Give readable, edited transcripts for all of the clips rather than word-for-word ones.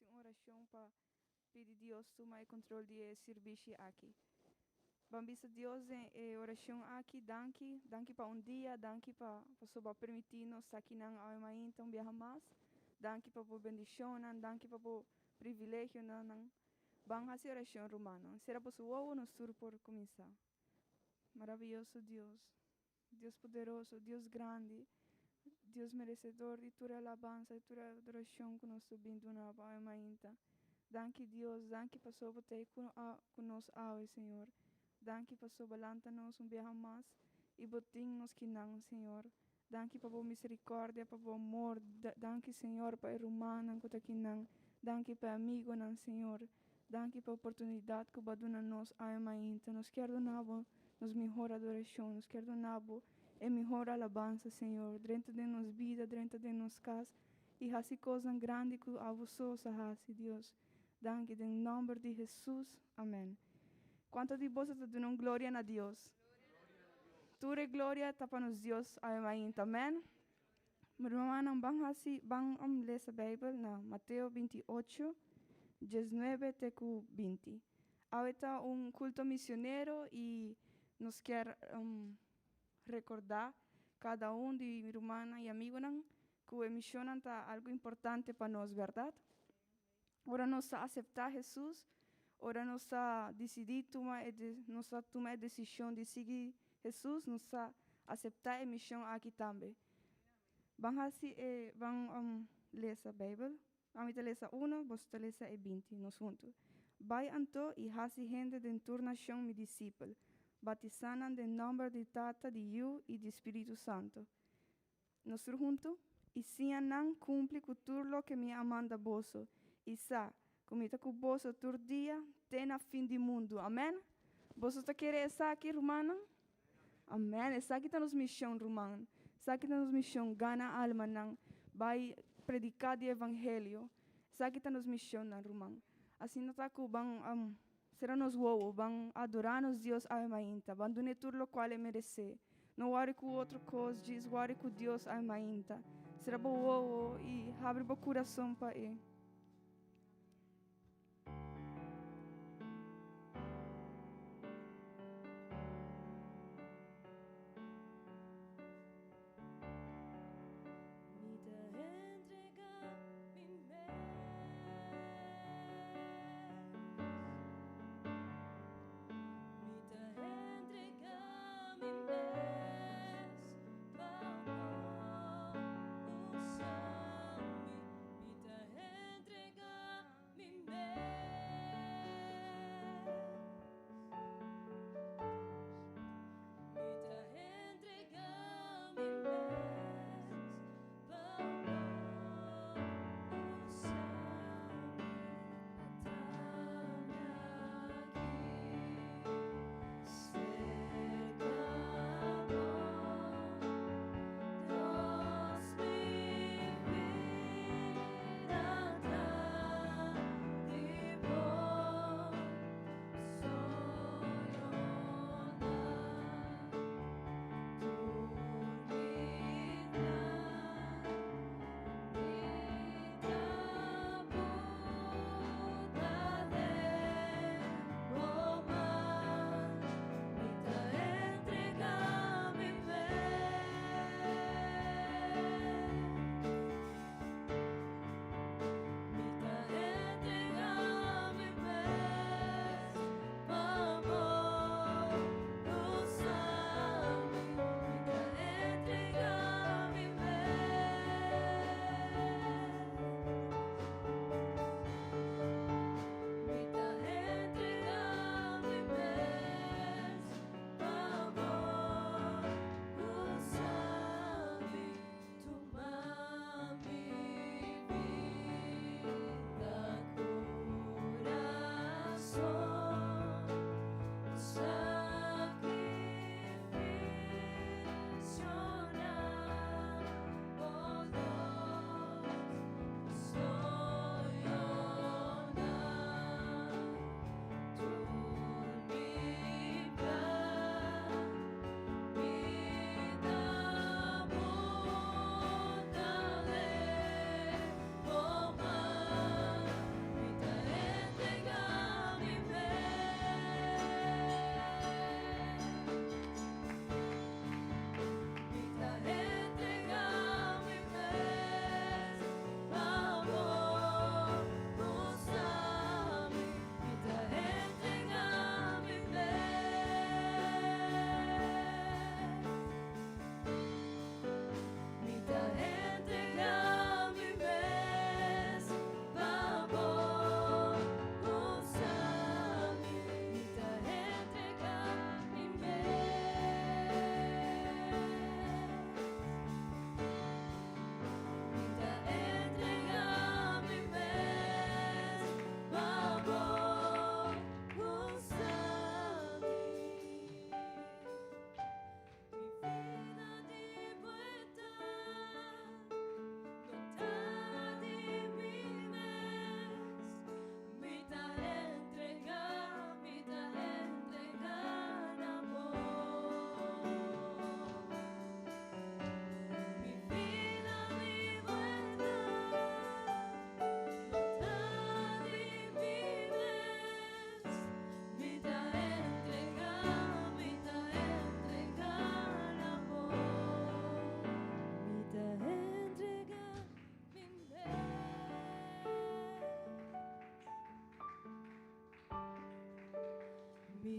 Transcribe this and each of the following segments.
hasi un orashon pa pidi Dios tuma e kontrol di e sirbishi aki. Ban bisa Dios den e orashon aki, danki, danki pa un dia, danki pa pasobra bo a permití nos ta akinan awe mainta un biaha mas. Danki pa bo bendishonnan, danki pa bo privilegionan. Ban hasi orashon rumannan. Sera boso wowo, nos tur por kuminsá. Maraviyoso Dios, Dios poderoso, Dios grandi, Dios merecedor di tur e alabansa, di tur e adoracion cu nos ta bin duna bo awe mainta. Danki Dios, danki pasobra bo ta ei cu nos awe, Señor. Danki pasobra bo lanta nos un biaha mas y bo tin nos kinan, Señor. Danki pa bo misericordia, pa bo amor. Danki, Señor, pa e rumannan cu ta kinan. Danki pa e amigonan, Señor. Danki pa oportunidad cu bo a duna nos awe mainta. Nos kier duna bo nos mihor adoracion. Nos kier duna bo e mihor alabansa, Señor. Drenta den nos bida, drenta den nos cas y haci cosnan grandi cu abo so sa haci, Dios. Danki den nomber di Jesus. Amen. Cuanto di boso ta duna un gloria na Dios? Tur e gloria ta pa nos Dios awe mainta. Amen. Mi rumannan, ban hasi, ban lesa Bijbel na Mateo 28, 19 te ku 20. Awe ta un kulto misionero i nos kier rekordá kada un di mi rumannan i amigunan ku e mishonnan ta algu importante pa nos, bèrdat? Ora nos ta aseptá Hesus, ora nos ta disidí tuma e nos ta tuma e desishon di sigui Hesus, nos ta aseptá e mishon aki tambe. Ban hasi e ban lesa Beibel. Ami ta lesa uno, boso ta lesa e 20, nos huntu. Bai anto i hasi hende den tur nashon mi disipel, batisá nan den nòmber di Tata, di Yu i di Spiritu Santu. Nos tur huntu, i siña nan kumpli ku tur loke mi a manda boso, i sa ku mi ta ku boso tur dia te na fin di mundu. Amèn! Boso ta kere esaki, rumannan? Amèn! Esaki ta nos mishon, ruman. Esaki ta nos mishon, gana almanan, bai prediká di evangelio. Esaki ta nos mishonnan, ruman. Asina ta ku ban sera nos wowo, ban adorá nos Dios awe mainta, ban dun'é tur lokual e meresé. No wòri ku otro kos, djis wòri ku Dios awe mainta. Sera bo wowo i habri bo kurason pa e. Mi ta entrega mi mes. Mi ta entrega mi mes pa bo usa mi. Mi ta.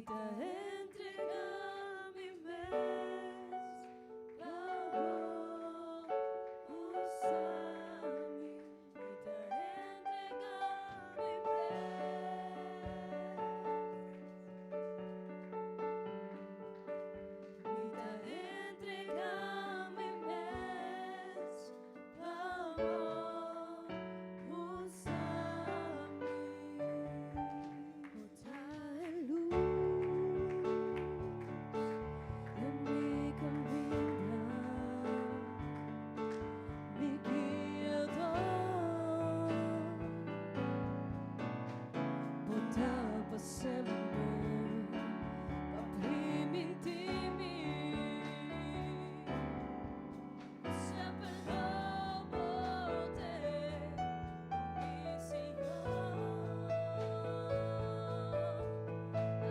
ta entregá mi mes pa bo usa mi. Mi ta entregá mi mes. Mi ta entregá mi mes pa bo usa mi. Bo ta e lus den mi kaminda, mi guiador. Bo ta pa semper pa primintí mi. Semper lo bo te, mi Señor.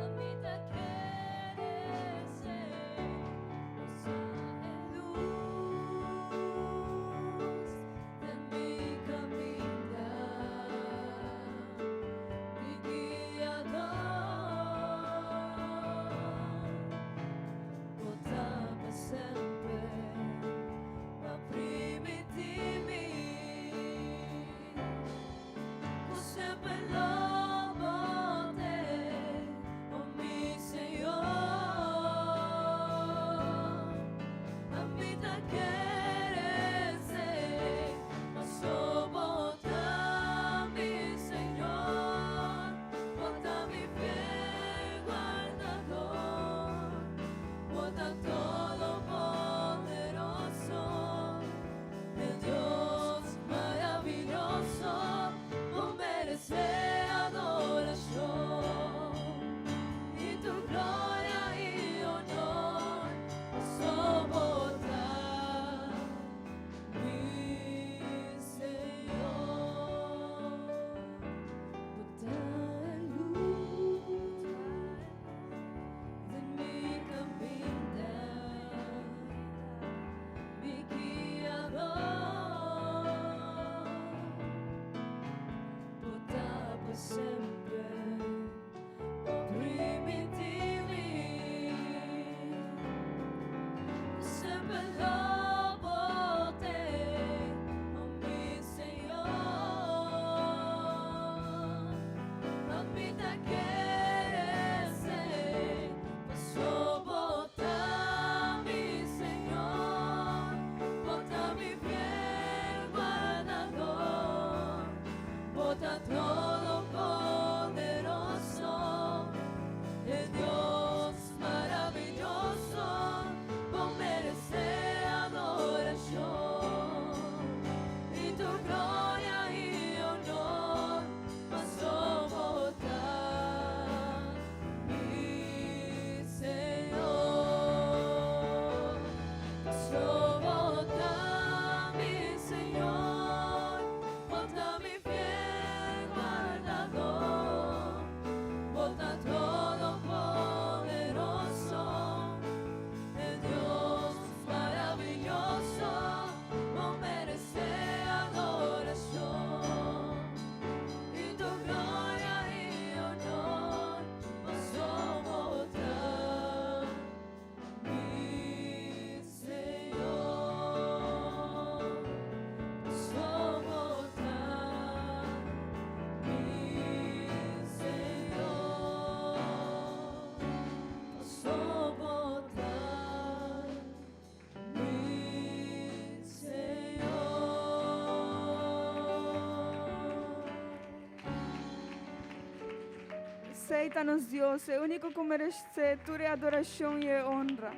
Ami ta kere esei, bo sa e lus den mi kaminda, mi guiador. Bo ta pa semper pa primintí mi ku semper lo bo te, oh mi Señor. Ami ta kere esei, paso bo ta mi Señor, bo ta mi fiel guardador, bo ta todopoderoso, el Dios maravilloso, bo meresé adorashon i tur gloria i honor, paso bo ta mi Señor. Bo ta e lus den mi kaminda, mi guiador. Bo ta pa semper pa primintí mi ku semper lo bo te, oh mi Señor. Ami ta kere esei, paso bo ta mi Señor, bo ta mi fiel guardador, bo ta todopoderoso, el Dios maravilloso, bo meresé adorashon i tur gloria i honor, paso bo ta mi Señor. Paso bo ta mi Señor, bo ta mi fiel guardador, bo ta todopoderoso, el Dios maravilloso, bo meresé adorashon i tur gloria i honor, paso bo ta mi Señor. Paso bo ta mi Señor. Paso bo ta mi Señor. Esei ta nos Dios, e úniko ku meresé tur e adorashon i e honra.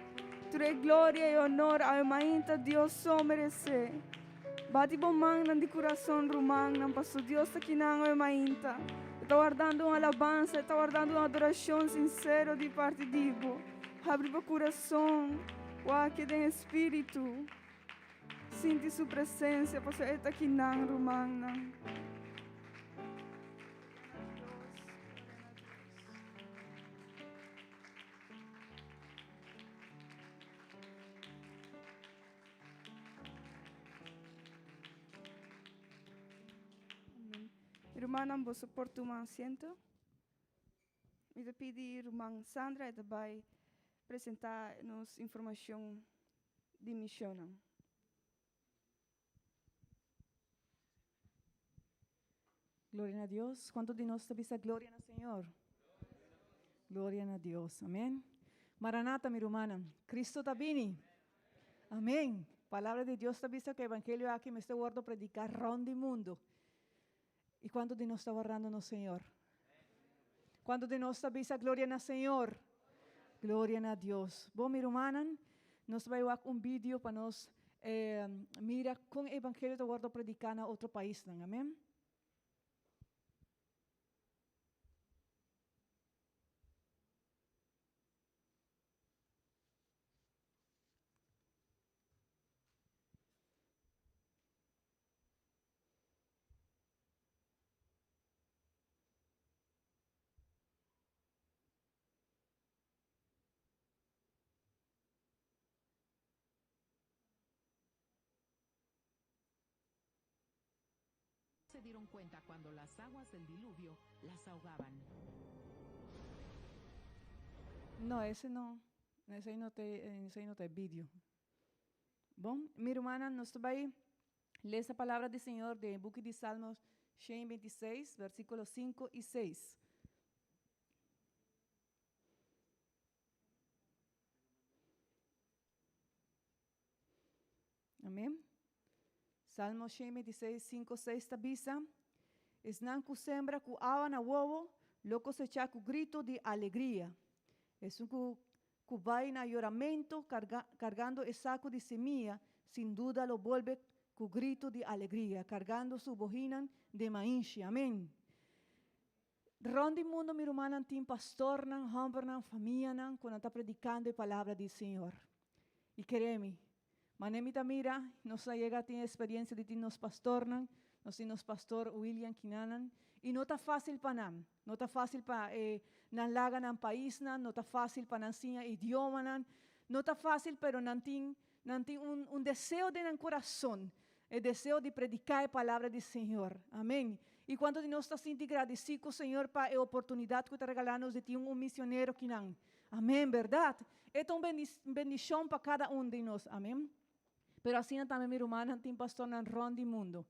Tur e gloria i honor awe mainta Dios so meresé. Bati bo mannan di kurason rumannan, paso Dios ta kinan awe mainta. E ta wardando un alabansa, e ta wardando un adorashon sinsero di parti di bo. Habri bo kurason, wak den espíritu. Sinti su presensia, paso e ta kinan rumannan. Rumannan, boso por tuma asiento. Mi ta pidi ruman Sandra e ta bai presentá nos informashon di mishonnan. Gloria na Dios. Cuanto di nos ta bisa gloria na Señor? Gloria na Dios. Amen. Maranata, mi rumannan. Cristo ta bini. Amen. Palabra di Dios ta bisa cu evangelio aki mester wordo predica rond di mundo. Y cuanto di nos ta wardando nos Señor? Cuanto di nos ta bisa gloria na Señor? Gloria na Dios. Bon, mi rumannan, nos ta bay wak un video pa nos eh, mira con evangelio ta wordo predica na otro paisnan. Amen. Se dieron cuenta cuando las aguas del diluvio las ahogaban. No, ese no. Esey no ta, esey no ta e video. Bon, mi rumannan, nos ta bay lesa palabra di Señor den e buki di Salmos 126, versiculo 5 y 6. Amén. Salmo 126, 5, 6 ta bisa, Esnan ku sembra ku awa na wowo lo kosechá ku grito di alegria. Esun ku ku bai na yoramentu karga kargando e saku di semia, sin duda lo bolbe ku gritu di alegria, kargando su bohinan den mainshi. Amen. Rond di mundu mi rumannan tin pastornan, hòmbernan, famianan ku nan ta predikando e palabra di Señor. I kere mi, manera mi ta mira, nos a yega tin e experiencia di tin nos pastornan, nos tin nos pastor William Kinanan, y no ta facil pa nan, no ta facil pa e nan laga nan paisnan, no ta facil pa nan siña idiomanan, no ta facil pero nan tin nan tin un un deseo den nan corazon, e deseo di predica e palabra di Señor. Amen. Y cuanto di nos ta sinti gradici cu Señor pa e oportunidad cu ta regala nos di tin un misionero kinan? Amen, berdad. E ta un bendicion pa cada un di nos. Amen. Pero asina tambe mi rumannan tin pastornan rond di mundo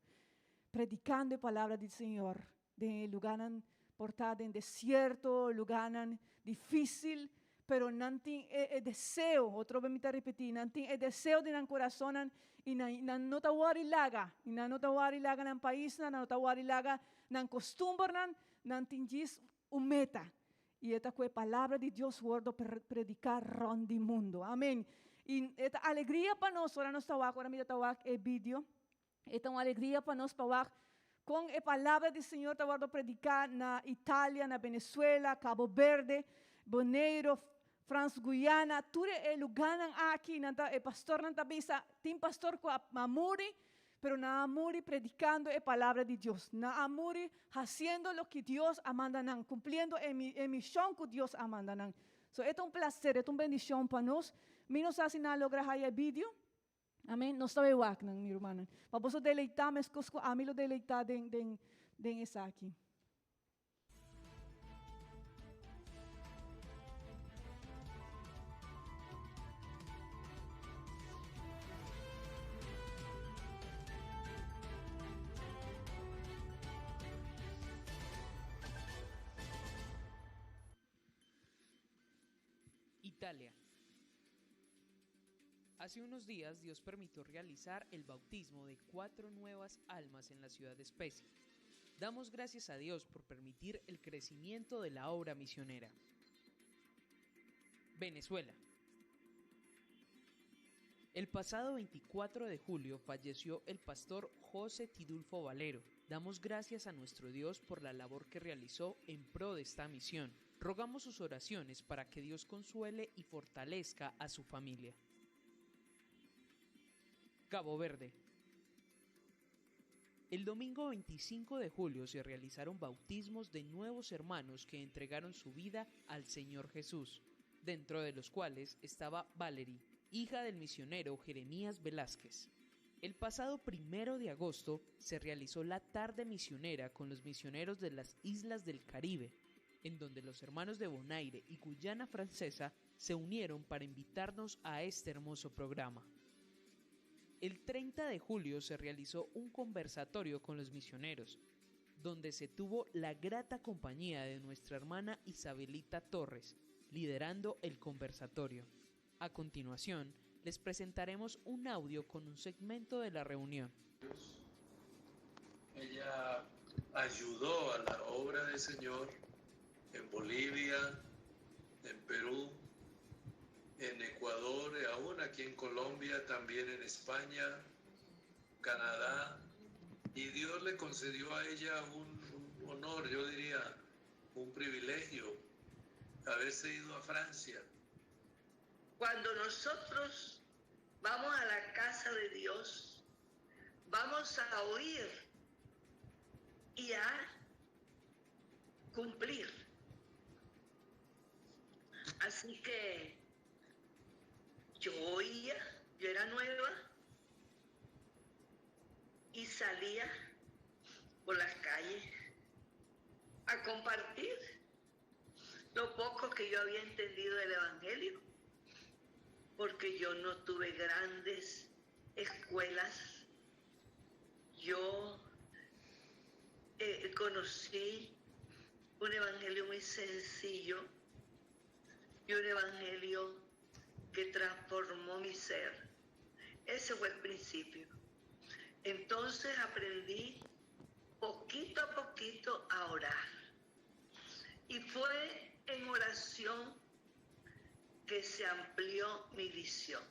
predicando e palabra di Señor den e lugarnan por ta den desierto, lugarnan dificil, pero nan tin e, e deseo, otro vez mi ta repeti, nan tin e deseo den nan corazonnan y nan, nan no ta wori laga, y nan no ta wori laga nan paisnan, nan no ta wori laga nan costumbernan, nan tin djis un meta, Y e ta cu e palabra di Dios wordo predica rond di mundo. Amen. Y e ta alegria pa nos ora nos ta wak, ora mi ta wak e video. E ta un alegria pa nos pa wak con e palabra di Señor ta wordo predica na Italia, na Venezuela, Cabo Verde, Boneiro, Frans Guyana, tur e lugarnan aki, nan ta, e pastornan ta bisa, tin pastor cu a muri, Pero nan a muri predicando e palabra di Dios. Nan a muri haciendo loke Dios a manda nan, cumpliendo e e mision cu Dios a manda nan. So e ta un placer, e ta un bendicion pa nos. Mi no sa si nan a logra haya e video. Amen. Nos ta bay wak nan, mi rumannan. Pa boso deleita mescos cu ami lo deleita den den den esaki. Italia. Hace unos días Dios permitió realizar el bautismo de cuatro nuevas almas en la ciudad de Spezia. Damos gracias a Dios por permitir el crecimiento de la obra misionera. Venezuela. El pasado 24 de julio falleció el pastor José Tidulfo Valero. Damos gracias a nuestro Dios por la labor que realizó en pro de esta misión. Rogamos sus oraciones para que Dios consuele y fortalezca a su familia. Cabo Verde. El domingo 25 de julio se realizaron bautismos de nuevos hermanos que entregaron su vida al Señor Jesús, dentro de los cuales estaba Valerie, hija del misionero Jeremías Velázquez. El pasado primero de agosto se realizó la tarde misionera con los misioneros de las islas del Caribe. en donde los hermanos de Bonaire y Guyana Francesa se unieron para invitarnos a este hermoso programa. El 30 de julio se realizó un conversatorio con los misioneros, donde se tuvo la grata compañía de nuestra hermana Isabelita Torres, liderando el conversatorio. A continuación, les presentaremos un audio con un segmento de la reunión. Ella ayudó a la obra del Señor en Bolivia, en Perú, en Ecuador, y aún aquí en Colombia, también en España, Canadá. Y Dios le concedió a ella un honor, yo diría, un privilegio, haberse ido a Francia. Cuando nosotros vamos a la casa de Dios, vamos a oír y a cumplir. Así que yo oía, yo era nueva y salía por las calles a compartir lo poco que yo había entendido del Evangelio, porque yo no tuve grandes escuelas. Yo conocí un evangelio muy sencillo y un evangelio que transformó mi ser. Ese fue el principio. Entonces aprendí poquito a poquito a orar. Y fue en oración que se amplió mi visión.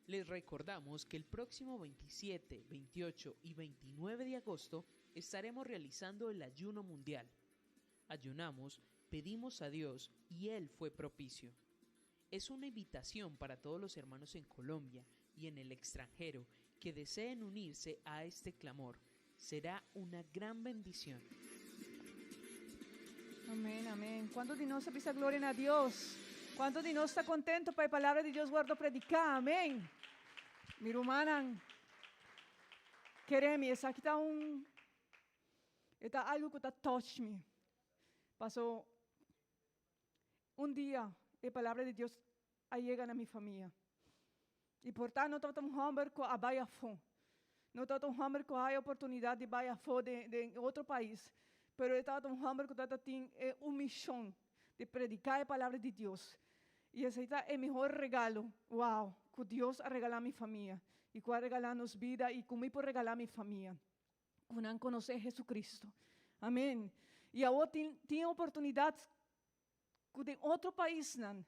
Les recordamos que el próximo 27, 28 y 29 de agosto estaremos realizando el ayuno mundial. Ayunamos, pedimos a Dios y Él fue propicio. Es una invitación para todos los hermanos en Colombia y en el extranjero que deseen unirse a este clamor. Será una gran bendición. Amèn, amèn. Kuantu di nos ta bisa gloria na Dios? Kuantu di nos ta kontentu pa e palabra di Dios wòrdu prediká? Amèn. Mi rumannan, kere mi, esaki ta un, e ta algu ku ta touch mi. Paso, un dia e palabra di Dios a yega na mi famia. I por ta no tabata un hòmber ku a bai afó. No tabata un hòmber ku a haña oportunidat di bai afó den den otro pais. Pero e tabata un hòmber ku tabata tin e un mishon di prediká e palabra di Dios. I esei ta e mihor regalo, wow, ku Dios a regalá mi famia i ku a regalá nos bida i ku mi por regalá mi famia. Ku nan konosé Jesucristo. Amén. I awor tin tin oportunidat ku den otro paisnan,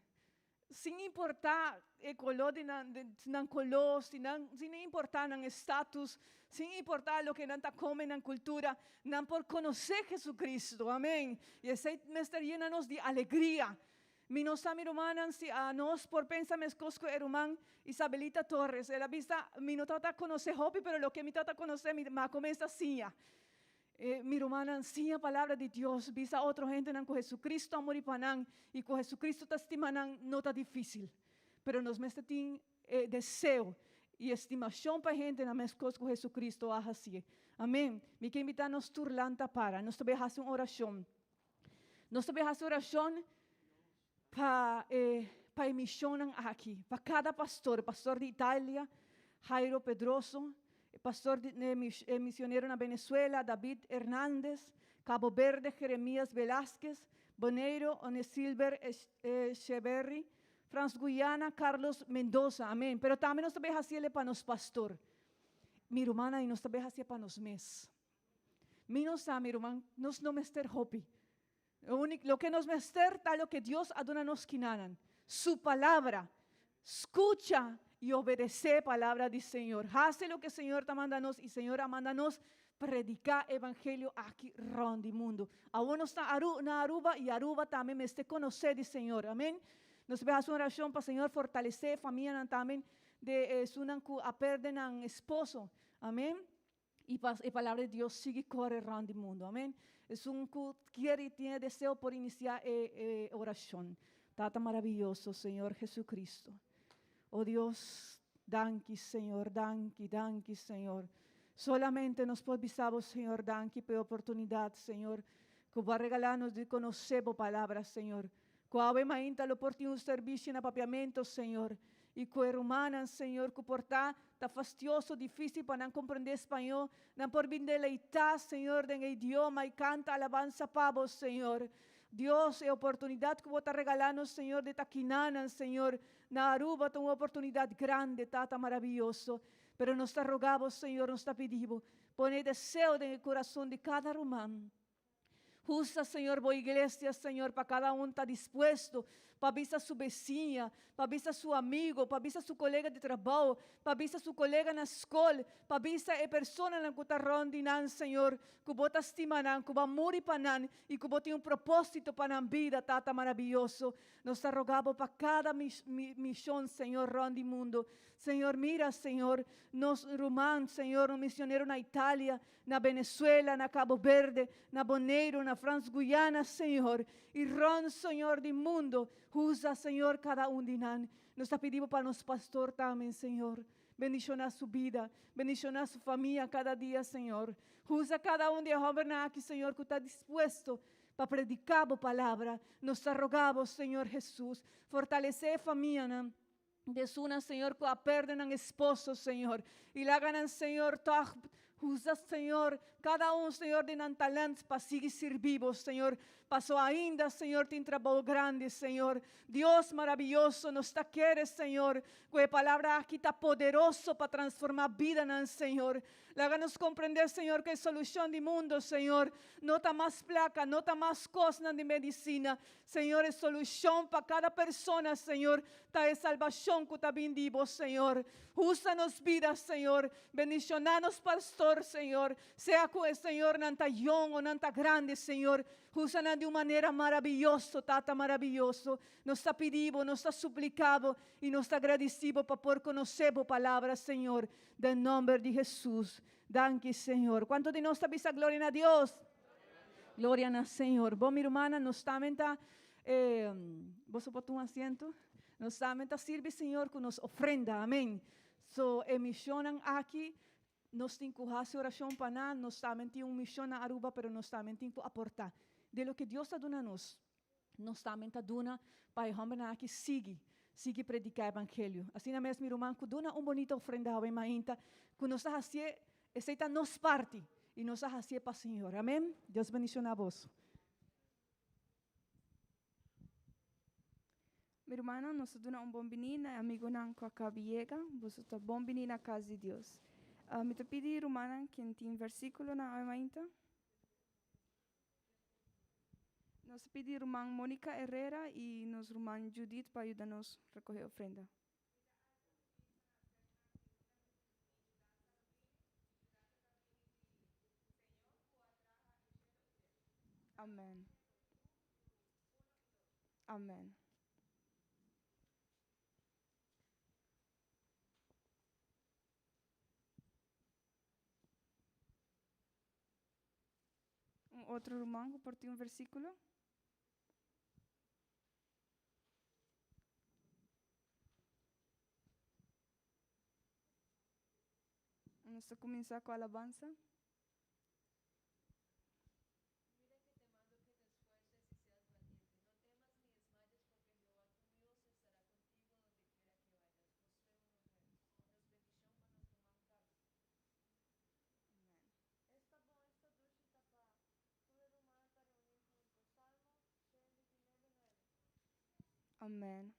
sin importá e koló di nan, nan koló, si nan, sin importá nan estatus, sin importá loke nan ta kome, nan kultura, nan por konosé Jesucristo. Amén. I esei mester yena nos di alegria. Mi no sa, mi rumannan, si anos por pensa meskos ku e ruman Isabelita Torres. El a bisa, Mi no tabata konosé hopi, pero loke mi tabata konosé, mi a kuminsá siña. E mi rumannan, siña palabra di Dios, bisa otro hendenan ku Jesucristo a muri pa nan i ku Jesucristo ta stima nan no ta difísil. Pero nos mester tin e deseo i estimashon pa e hendenan meskos ku Jesucristo a hasié. Amén. Mi ke invitá nos tur lanta para. Nos ta bai hasi un orashon. Nos ta bai hasi orashon pa e pa e mishonnan aki, pa kada pastor, pastor di Italia, Jairo Pedroso, e pastor di e misionero na Venezuela, David Hernandez, Cabo Verde, Jeremias Velasquez, Boneiro, Onesilber Echeverry, Frans Guyana, Carlos Mendoza. Amen. Pero tambe nos ta bay haciele pa nos pastor. Mi rumannan, y nos ta bay hacié pa nos mes. Mi no sa, mi ruman, nos no mester hopi. Loke nos mester ta loke Dios a duna nos kinanan, Su palabra. Skucha i obedesé palabra di Señor. Hasi loke Señor ta manda nos i Señor a manda nos prediká evangelio aki rònt di mundu. Awor nos ta na Aruba i Aruba tambe mester konosé di Señor. Amen. Nos ta hasi un orashon pa Señor fortalesé e famianan tambe de esunnan ku a pèrdè nan esposo. Amen. I pa e palabra di Dios sigui kore rònt di mundu. Amen. Esun ku kier i tin e deseo por inisiá e e orashon. Tata maraviyoso, Señor Jesucristo. O Dios, danki Señor, danki, danki Señor. Solamente nos por bisa bo Señor danki pa e oportunidat, Señor. Ku bo a regalá nos di konosé bo palabra, Señor. Ku awe mainta lo por tin un servisio na papiamentu, Señor. I ku e rumannan, Señor, ku por ta ta fastioso, difísil pa nan komprendé spañó, nan por bin deleitá, Señor, den e idioma i kanta alabansa pa bo, Señor. Dios, e oportunidat ku bo ta regalá nos, Señor, di ta kinanan, Señor, na Aruba ta un oportunidat grande, Tata maraviyoso. Pero nos ta roga bo, Señor, nos ta pidi bo, pone e deseo den e kurason di kada ruman. Usa, Señor, bo iglesia, Señor, pa kada un ta dispuesto pa bisa su besiña, pa bisa su amigo, pa bisa su kolega di trabou, pa bisa su kolega na skol, pa bisa e personanan ku ta rònt di nan, Señor, ku bo ta stima nan, ku bo a muri pa nan i ku bo tin un propósito pa nan bida, Tata maraviyoso. Nos ta roga bo pa kada mishon, Señor, rònt di mundu. Señor, mira, Señor, nos ruman, Señor, nos misionero na Italia, na Venezuela, na Cabo Verde, na Boneiru, na Frans Guyana, Señor, i rònt, Señor, di mundu, usa, Señor, kada un di nan. Nos ta pidi Bo pa nos pastor tambe, Señor. Bendishoná su bida, bendishoná su famia kada dia, Señor. Usa kada un di e hòmbernan aki, Señor, ku ta dispuesto pa prediká Bo palabra. Nos ta roga Bo, Señor Hesus, fortalesé e famianan. Desunan, Señor, ku a perde nan esposo, Señor. I laga nan, Señor, tòg usa, Señor, kada un, Señor, di nan talent pa sigui sirbi Bo, Señor. Paso ainda, Señor, tin trabou grandi, Señor. Dios maraviyoso, nos ta kere, Señor, ku e palabra aki ta poderoso pa transformá bidanan, Señor. Laga nos comprende, Señor, cu e solucion di mundo, Señor, no ta mas placa, no ta mas cosnan di medicina. Señor, e solucion pa cada persona, Señor, ta e salbacion cu ta bin di Bo, Señor. Usa nos bida, Señor. Bendiciona nos pastor, Señor. Sea cu e Señor nan ta yong o nan ta grandi, Señor. Usa nan di un manera maraviyoso, Tata maraviyoso. Nos ta pidi Bo, nos ta suplica Bo y nos ta gradici Bo pa por conoce Bo palabra, Señor. Den nomber di Hesus. Danki Señor. Cuanto di nos ta bisa gloria na Dios? Gloria na Señor. Bon mi rumannan, nos tamen ta, eh, boso por tuma asiento? Nos tamen ta sirbi Señor cu nos ofrenda. Amen. So, e misionnan aki, nos tin cu haci oracion pa nan. Nos tamen tin un mision na Aruba, pero nos tamen tin cu aporta de loke Dios ta duna nos. Nos tamen ta duna pa e hòmbernan aki sigui, sigui prediká evangelio. Asina mes, mi ruman, ku duna un bonita ofrenda awe mainta, ku nos ta hasié, esei ta nos parti, i nos a hasié pa Señor. Amén. Dios bendishoná boso. Mi rumannan, nos ta duna un bon biní na e amigonan ku a kaba yega. Boso ta bon biní na kas di Dios. Mi ta pidi rumannan ken tin versíkulonan awe mainta. Nos ta pidi ruman Monica Herrera y nos ruman Judith pa yuda nos recoge ofrenda. Amen. Amen. Un otro ruman ku por tin un versíkulo? Nos ta kuminsá ku alabansa. Amen.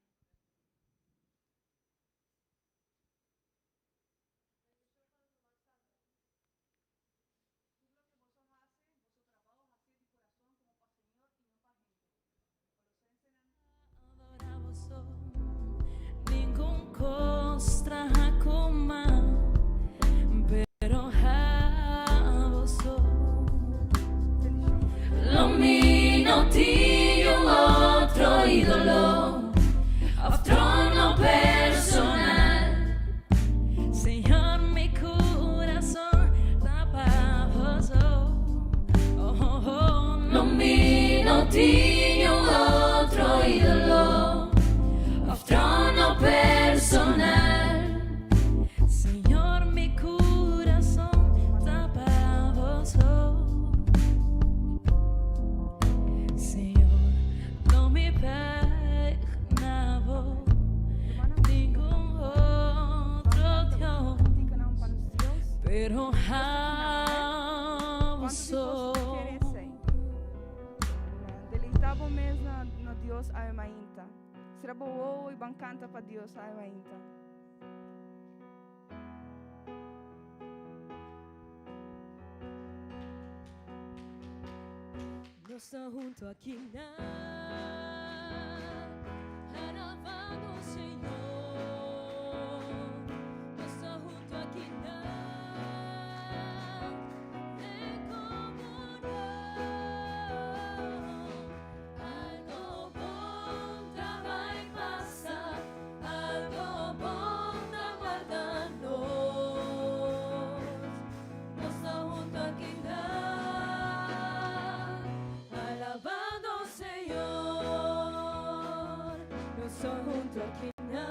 Dios awe mainta. Sera bo wowo i ban kanta pa Dios awe mainta. Nos ta hunto aki na alabando Señor. Nos ta hunto aki na en comunión. Algo bon ta bai pasa, algo bon ta warda nos. Nos ta hunto aki na alabando Señor. Nos ta hunto aki na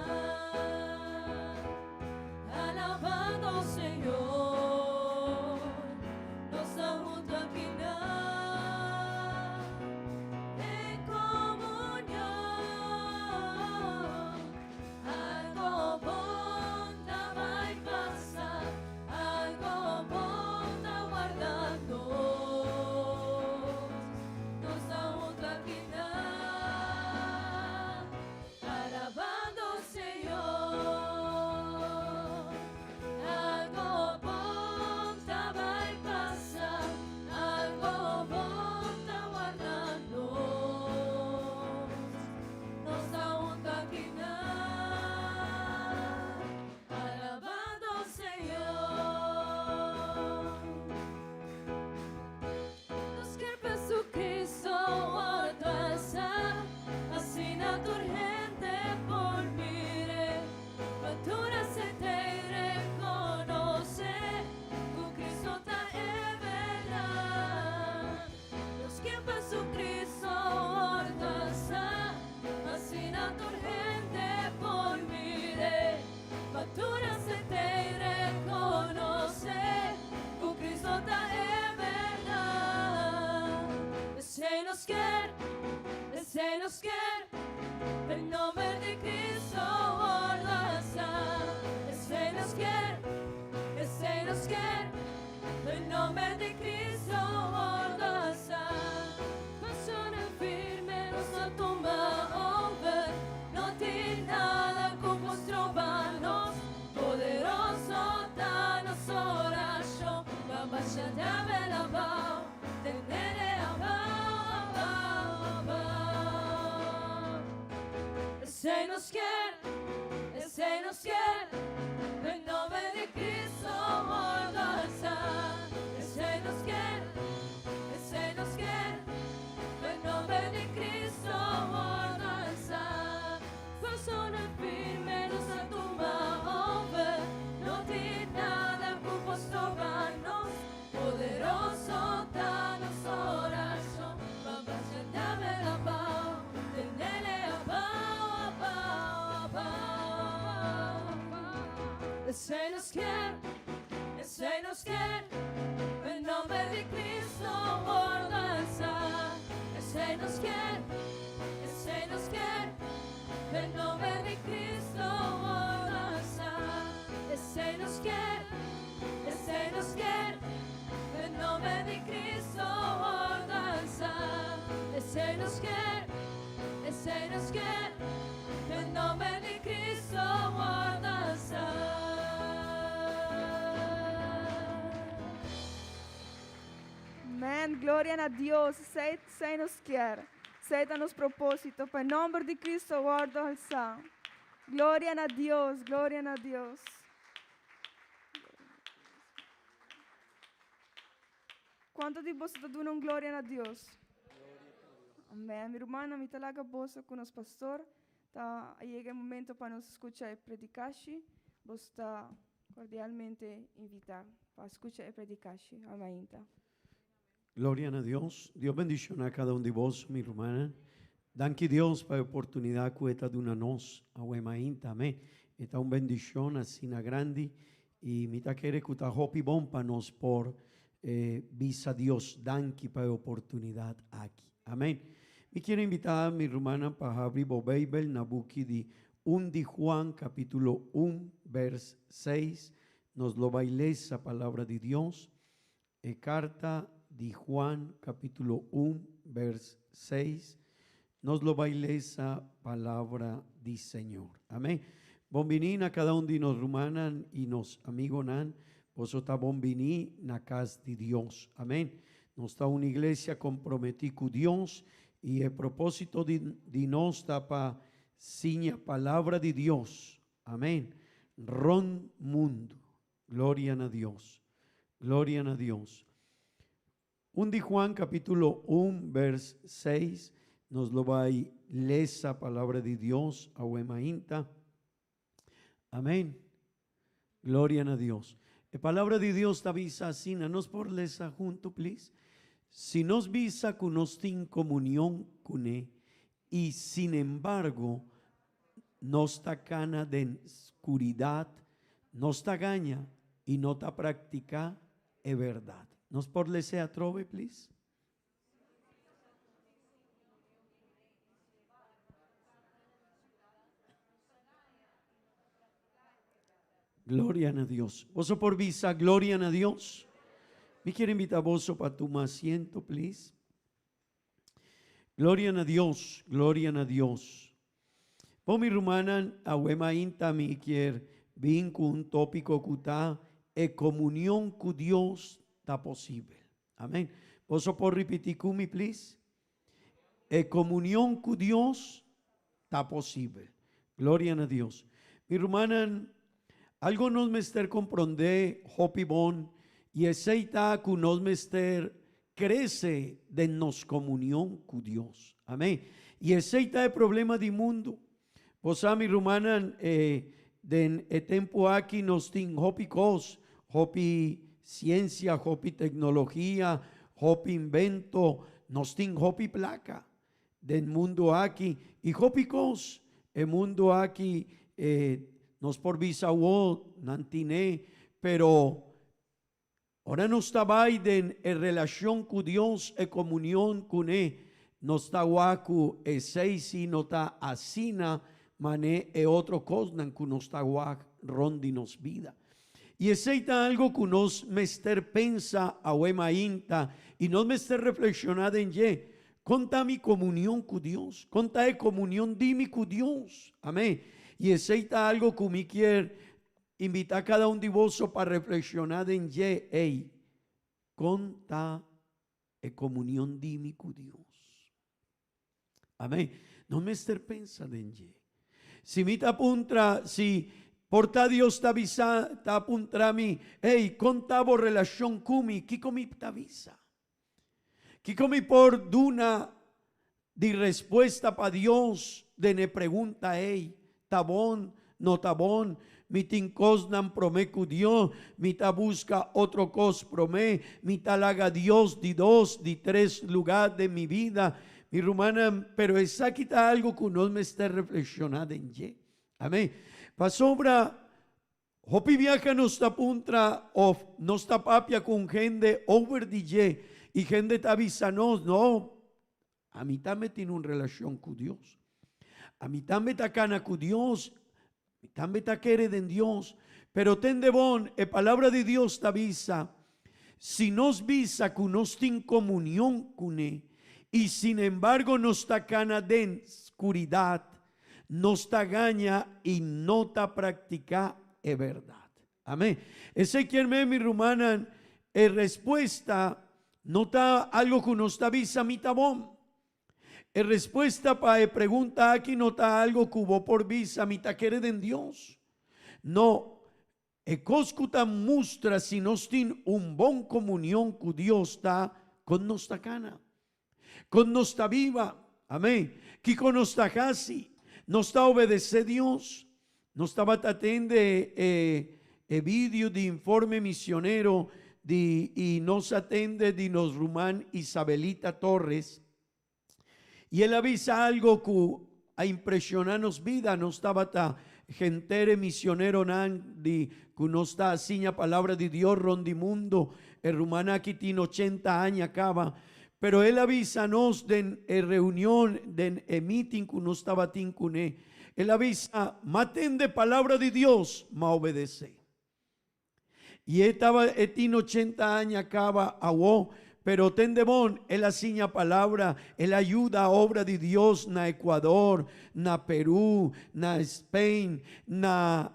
alabando Señor. Nos ta hunto aki na en comunión. Algo bon ta bai pasa, algo bon ta warda nos. Nos ta hunto aki na alabando Señor. Algo bon ta bai pasa, algo bon ta warda nos. Nos ta hunto aki na alabando Señor. Nos kier pa Jesucristo wordo alsa, asina tur hende por mir'e, pa tur acept'e y reconoce cu Cristo ta e berdad. Nos kier pa Jesucristo wordo alsa, asina tur hende por mir'e, pa tur acept'e y reconoce cu Cristo ta e berdad. Esey nos kier, esey nos kier, e nomber di Cristo wordo alsa. Esey nos kier, esey nos kier, e nomber di Cristo wordo alsa. Pasonan firme nos a tuma over, no tin nada cu por stroba nos. Poderoso ta nos oracion, pa basha diabel abao, tenele abao, abao, abao. Esey nos kier, esey nos kier, e nomber di Cristo wordo alsa. Esey nos kier, esey nos kier, e nomber di Cristo wordo alsa. Pasonan firme nos a tuma over, no tin nada cu por stroba nos. Poderoso ta nos oracion, pa basha diabel abao, tenele abao, abao, abao. Esey nos kier, esey nos kier, e nomber di Cristo wordo alsa. Esey nos kier, esey nos kier, e nomber di Cristo wordo alsa. Esey nos kier, esey nos kier, e nomber di Cristo wordo alsa. Esey nos kier, esey nos kier, e nomber di Cristo wordo alsa. Amen. Gloria na Dios. Esey, esey nos kier. Esey ta nos proposito. Pa nomber di Cristo wordo alsa. Gloria na Dios. Gloria na Dios. Cuanto di boso ta duna un gloria na Dios? Amen. Mi rumannan, mi ta laga boso cu nos pastor. Ta yega e momento pa nos scucha e predicashi. Boso ta cordialmente invita pa scucha e predicashi. Amainta. Gloria na Dios. Dios bendiciona cada un di boso, mi rumannan. Danki Dios pa e oportunidad cu e ta duna nos awe mainta. Amen. E ta un bendicion asina grandi y mi ta kere cu ta hopi bon pa nos por bisa Dios danki pa e oportunidad aki. Amen. Mi kier invita mi rumannan pa habri bo Bijbel na buki di un di Juan capitulo un vers seis. Nos lo bay lesa palabra di Dios. E carta di Juan capitulo un vers seis. Nos lo bai lesa palabra di Señor. Amén. Bon bini na cada un di nos rumannan y nos amigonan. Boso ta bon bini na cas di Dios. Amén. Nos ta un iglesia comprometi cu Dios y e proposito di di nos ta pa siña palabra di Dios. Amén. Rond mundo. Gloria na Dios. Gloria na Dios. Un di Juan capítulo 1 vers 6 nos lo bai lesa palabra di Dios awe mainta. Amén. Gloria na Dios. E palabra di Dios ta bisa asina, nos por lesa hunto please? Si nos bisa cu nos tin comunion cune y sin embargo nos ta cana den scuridad, nos ta gaña y no ta practica e berdad. Nos por lese atrobe please? Gloria na Dios. Boso por bisa gloria na Dios? Mi kier invita boso pa tuma asiento, please. Gloria na Dios, gloria na Dios. Bo mi rumannan, awe mainta mi kier bin ku un tópiko ku ta e komunion ku Dios ta posibel. Amén. Boso por ripití ku mi, please? E komunion ku Dios ta posibel. Gloria na Dios. Mi rumannan, algo nos mester komprondé hopi bon i esei ta ku nos mester Crece den nos comunion cu Dios. Amén. Y esey ta e problema di mundo. Bo sa mi rumannan, e den e tempo aki nos tin hopi cos, hopi ciencia, hopi tecnologia, hopi invento, nos tin hopi placa den mundo aki y hopi cos. E mundo aki e nos por bisa awo nan tine, pero Ora nos ta bai den e relashon ku Dios, e komunion kuné, nos ta wak ku esei si no ta asina man'é e otro kosnan ku nos ta wak rònt di nos bida. I esei ta algu ku nos mester pensa awe mainta i nos mester reflekshoná den dje, Kon ta mi komunion ku Dios? Kon ta e komunion di mi ku Dios? Amén. I esei ta algu ku mi kier Invitá kada un di boso pa reflekshoná den dje, Ey, kon ta e komunion di mi ku Dios? Amén. No mester pensa den dje. Si mi ta puntra, si por ta Dios ta bisa, ta puntra mi, Ey, kon ta bo relashon ku mi? Kiko mi ta bisa? Kiko mi por duna di respuesta pa Dios den e pregunta ei? Ta bon? No ta bon? Mi tin kosnan promé ku Dios? Mi ta buska otro kos promé? Mi ta laga Dios di dos, di tres lugá den mi bida? Mi rumannan, pero esaki ta algu ku nos mester reflekshoná den dje. Amén. Pasobra Hopi biaha nos ta puntra of nos ta papia cu un hende over di dje y hende ta bisa nos, no, ami tambe tin un relacion cu Dios. Ami tambe ta cana cu Dios, mi tambe ta kere den Dios. Pero tende bon, e palabra di Dios ta bisa, si nos bisa cu nos tin comunion cune y sinembargo nos ta cana den scuridad, Nos ta gaña i no ta praktiká e bèrdat. Amén. Esei kier men, mi rumannan, e respuesta no ta algo ku nos ta bisa mi ta bon. E respuesta pa e pregunta aki no ta algo ku bo por bisa mi ta kere den Dios. No, e kos ku ta mustra si nos tin un bon komunion ku Dios ta kon nos ta kana. Kon nos ta biba? Amén. Kiko nos ta hasi? Nos ta obedesé Dios? Nos tabata atende e e video di informe misionero di i nos atende di nos ruman Isabelita Torres i el a bisa algo ku a impreshoná nos bida. Nos tabata gentere misioneronan di ku nos ta siña palabra di Dios rond di mundo. E ruman aki tin ochenta aña kaba. Pero el a bisa nos den e reunion, den e meeting ku nos tabatin kuné, el a bisa, M'a tende palabra di Dios, m'a obedesé. I e taba, e tin ochenta aña kaba awó, Pero tende bon, el a siña palabra, el a yuda obra di Dios na Ecuador, na Perú, na Spain, na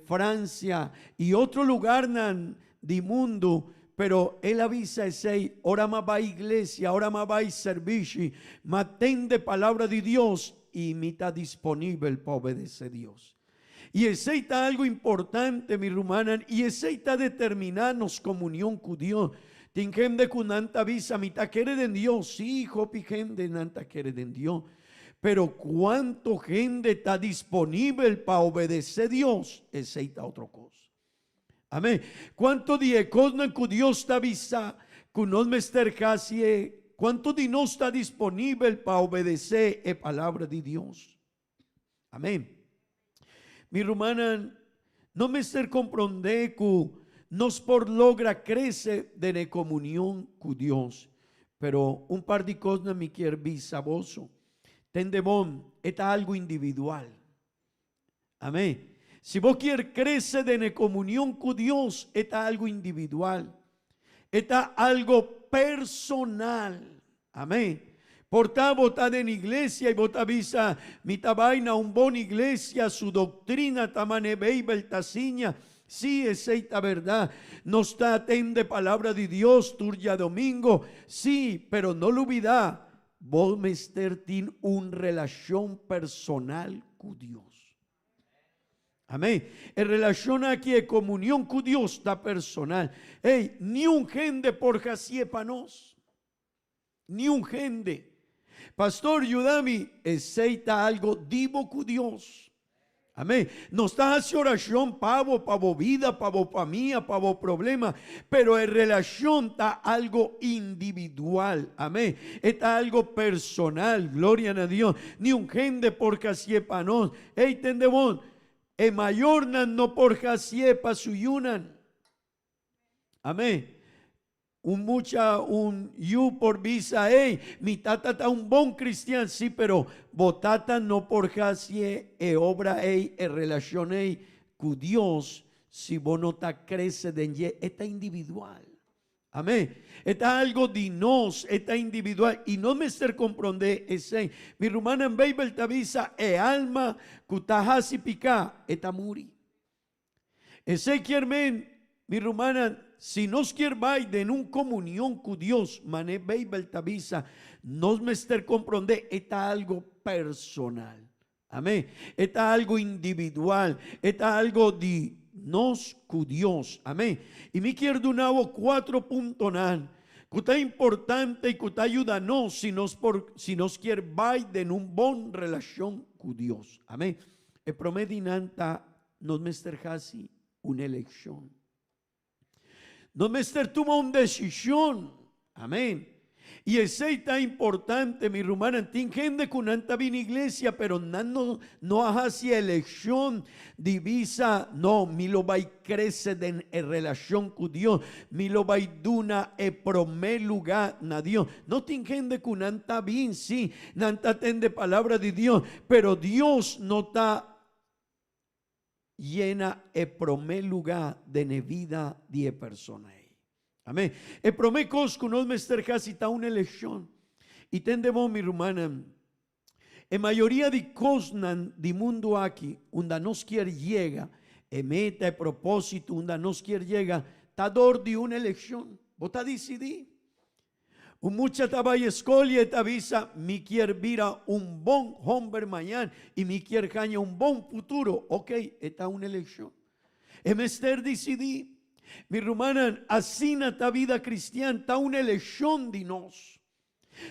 Francia y otro lugarnan di mundu, pero el a bisa esey, ora m'a bay iglesia, ora m'a bay servishi, m'a tende palabra di Dios y mi ta disponibel pa obedece Dios. Y esey ta algo importante, mi rumannan, y esey ta determina nos comunion cu Dios. Tin hende cu nan ta bisa, mi ta kere den Dios. Sí, hopi hende nan ta kere den Dios. Pero cuanto hende ta disponibel pa obedece Dios, esey ta otro cos. Amén. Cuanto di e cosnan cu Dios ta bisa cu nos mester haci e, cuanto di nos ta disponibel pa obedece e palabra di Dios? Amén. Mi rumannan, no mester comprende cu nos por logra crece den e comunion cu Dios. Pero un par di cosnan mi kier bisa boso. Tende bon, e ta algo individual. Amén. Si bo kier crece den e comunion cu Dios, e ta algo individual. E ta algo personal. Amén. Por ta bo ta den iglesia y bo ta bisa, Mi ta bai na un bon iglesia, su doctrina ta mane Bijbel ta siña. Sí, esey ta berdad. Nos ta atende palabra di Dios tur diadomingo. Sí, pero no lubida, bo mester tin un relacion personal cu Dios. Amén. E relacion aki, e comunion cu Dios ta personal. Ey, niun hende por hacié pa nos. Niun hende. Pastor, yuda mi. Esey ta algo di bo cu Dios. Amén. Nos ta haci oracion pa bo, pa bo vida, pa bo famia, pa bo problema, pero e relacion ta algo individual. Amén. E ta algo personal. Gloria na Dios. Niun hende por hacié pa nos. Ey, tende bon. E mayornan no por hacié pa su yunan. Amén. Un mucha, un yu por bisa, Ey, mi tata ta un bon cristian. Sí, pero bo tata no por haci e obra ey, e relacion ey cu Dios si bo no ta crece den dje. E ta individual. Amén. E ta algo di nos, e ta individual y nos mester comprende esey. Mi rumannan, Bijbel ta bisa, e alma cu ta haci pica, e ta muri. Esei kier men, mi rumannan, si nos kier bai den un komunion ku Dios, manera Beibel ta bisa, nos mester komprondé e ta algu personal. Amén. E ta algu individual. E ta algu di nos ku Dios. Amén. I mi kier duna bo kuatro puntonan ku ta importante i ku ta yuda nos si nos por, si nos kier bai den un bon relashon ku Dios. Amén. E promé di nan ta Nos mester hasi un elekshon. Nos mester tuma un desishon. Amén. I esei ta importante, mi rumannan. Tin hende ku nan ta bini iglesia, pero nan no, no a hasi elekshon di bisa, No, mi lo bai krese den e relashon ku Dios. Mi lo bai duna e promé lugá na Dios. No tin hende ku nan ta bin, sí, nan ta tende palabra di Dios, pero Dios no ta yena e promé lugá den e vida di e persona ei. Amén. E promé kos ku nos mester hasi ta un elekshon. I tende bon, mi rumannan, e mayoria di kosnan di mundu aki unda nos kier yega, e meta, e propósito unda nos kier yega, ta dor di un elekshon. Bo ta disidí. Un mucha ta bai skol i e ta bisa, Mi kier bira un bon homber mañan i mi kier haña un bon futuro. Ok, e ta un elekshon. E mester disidí. Mi rumannan, asina ta bida kristian, ta un elekshon di nos.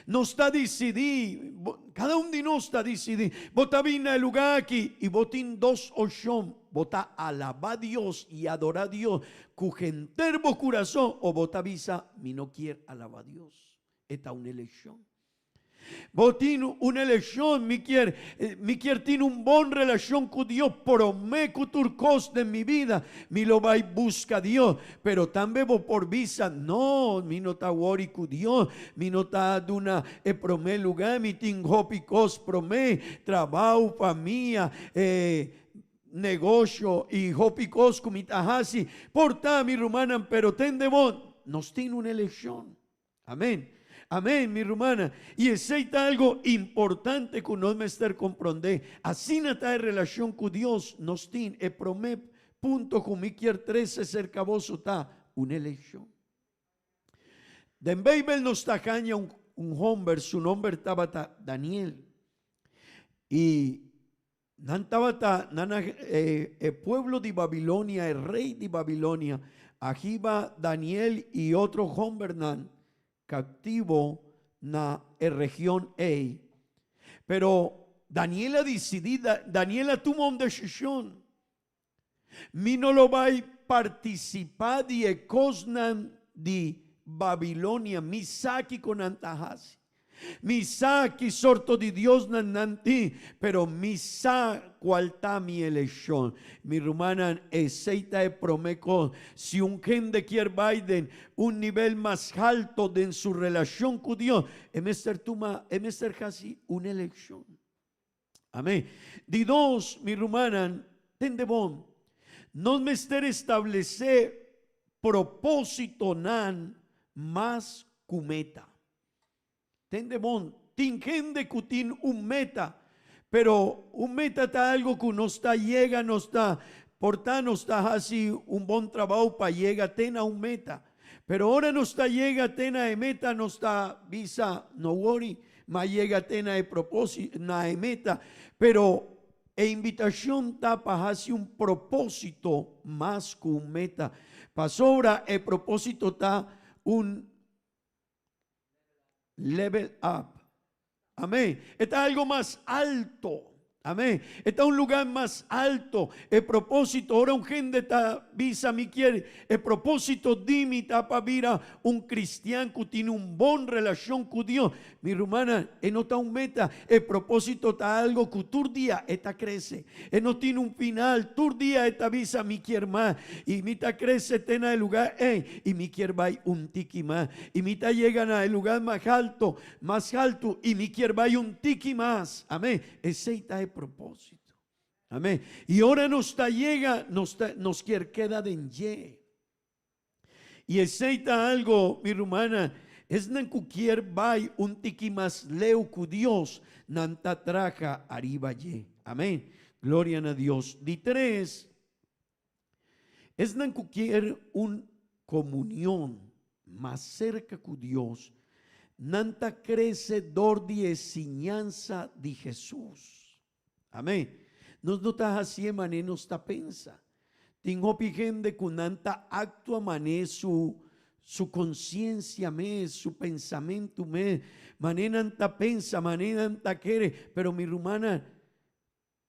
Nos ta disidí, kada un di nos ta disidí. Bo ta bin na e lugá aki i bo tin dos opshon, bo ta alabá Dios i adorá Dios Ku henter bo kurason o bo ta bisa, Mi no kier alaba Dios. E ta un elekshon. Bo tin un elekshon, Mi kier, mi kier tin un bon relashon ku Dios promé ku tur kos den mi bida. Mi lo bai buska Dios. Pero tambe bo por bisa, No, mi no ta wòri ku Dios. Mi no ta duna e promé lugá. Mi tin hopi kos promé, trabou, famia, e. Negosio y hopi cos cu mi ta haci, por ta mi rumannan, pero tende bon, nos tin un eleccion. Amén. Amén, mi rumannan. I esei ta algo importante ku nos mester komprondé. Asina ta e relashon ku Dios nos tin. E promé punto ku mi kier trese serka boso ta un elekshon. Den Beibel nos ta haña un un homber, su nomber tabata Daniel. I nan tabata, nan a, e, e pueblo di Babilonia, e rey di Babilonia, a hiba Daniel i otro hombernan kaptivo na e region ei. Pero Daniel a disidí, Daniel a tuma un desishon. Mi no lo bai partisipá di e kosnan di Babilonia, mi sa kiko nan ta hasi. Mi sa ki sorto di diosnan nan tin, pero mi sa kual ta mi elekshon. Mi rumannan, esei ta e promé kos. Si un hende kier bai den un nivel mas halto den su relashon ku Dios, e mester tuma, e mester hasi un elekshon. Amén. Di dos, mi rumannan, tende bon. Nos mester establesé propósitonan mas ku meta. Tende bon, tin hende ku tin un meta, pero un meta ta algo ku nos ta yega, nos ta, por ta nos ta hasi un bon trabou pa yega te na un meta. Pero ora nos ta yega te na e meta, nos ta bisa, no worry, m'a yega te na e propósito, na e meta. Pero e invitashon ta pa hasi un propósito mas ku un meta. Pasobra e propósito ta un level up. Amén. E ta algo mas alto. Amén. E ta un lugar mas alto. E propósito, ora un hende ta bisa mi kier, e propósito di mi ta pa bira un cristian cu tin un bon relacion cu Dios. Mi rumannan, e no ta un meta. E propósito ta algo cu tur dia e ta crece. E no tin un final. Tur dia e ta bisa mi kier mas. Y mi ta crece te na e lugar ey y mi kier bay un tiki mas. Y mi ta yega na e lugar mas alto. Mas haltu i mi kier bai un tiki mas. Amén. Esei ta e propósito. Amén. I ora nos ta yega, nos ta, nos kier keda den dje. I esei ta algo, mi rumannan, esnan ku kier bai un tiki mas leu ku Dios, nan ta traha ariba dje. Amén. Gloria na Dios. Di tres, Esnan ku kier un komunion mas serka ku Dios, nan ta krese dor di e siñansa di Hesus. Amén. Nos no ta hasié manera nos ta pensa. Tin hopi hende ku nan ta aktua manera su su konsiensia mes, su pensamentu mes, manera nan ta pensa, manera nan ta kere. Pero mi rumannan,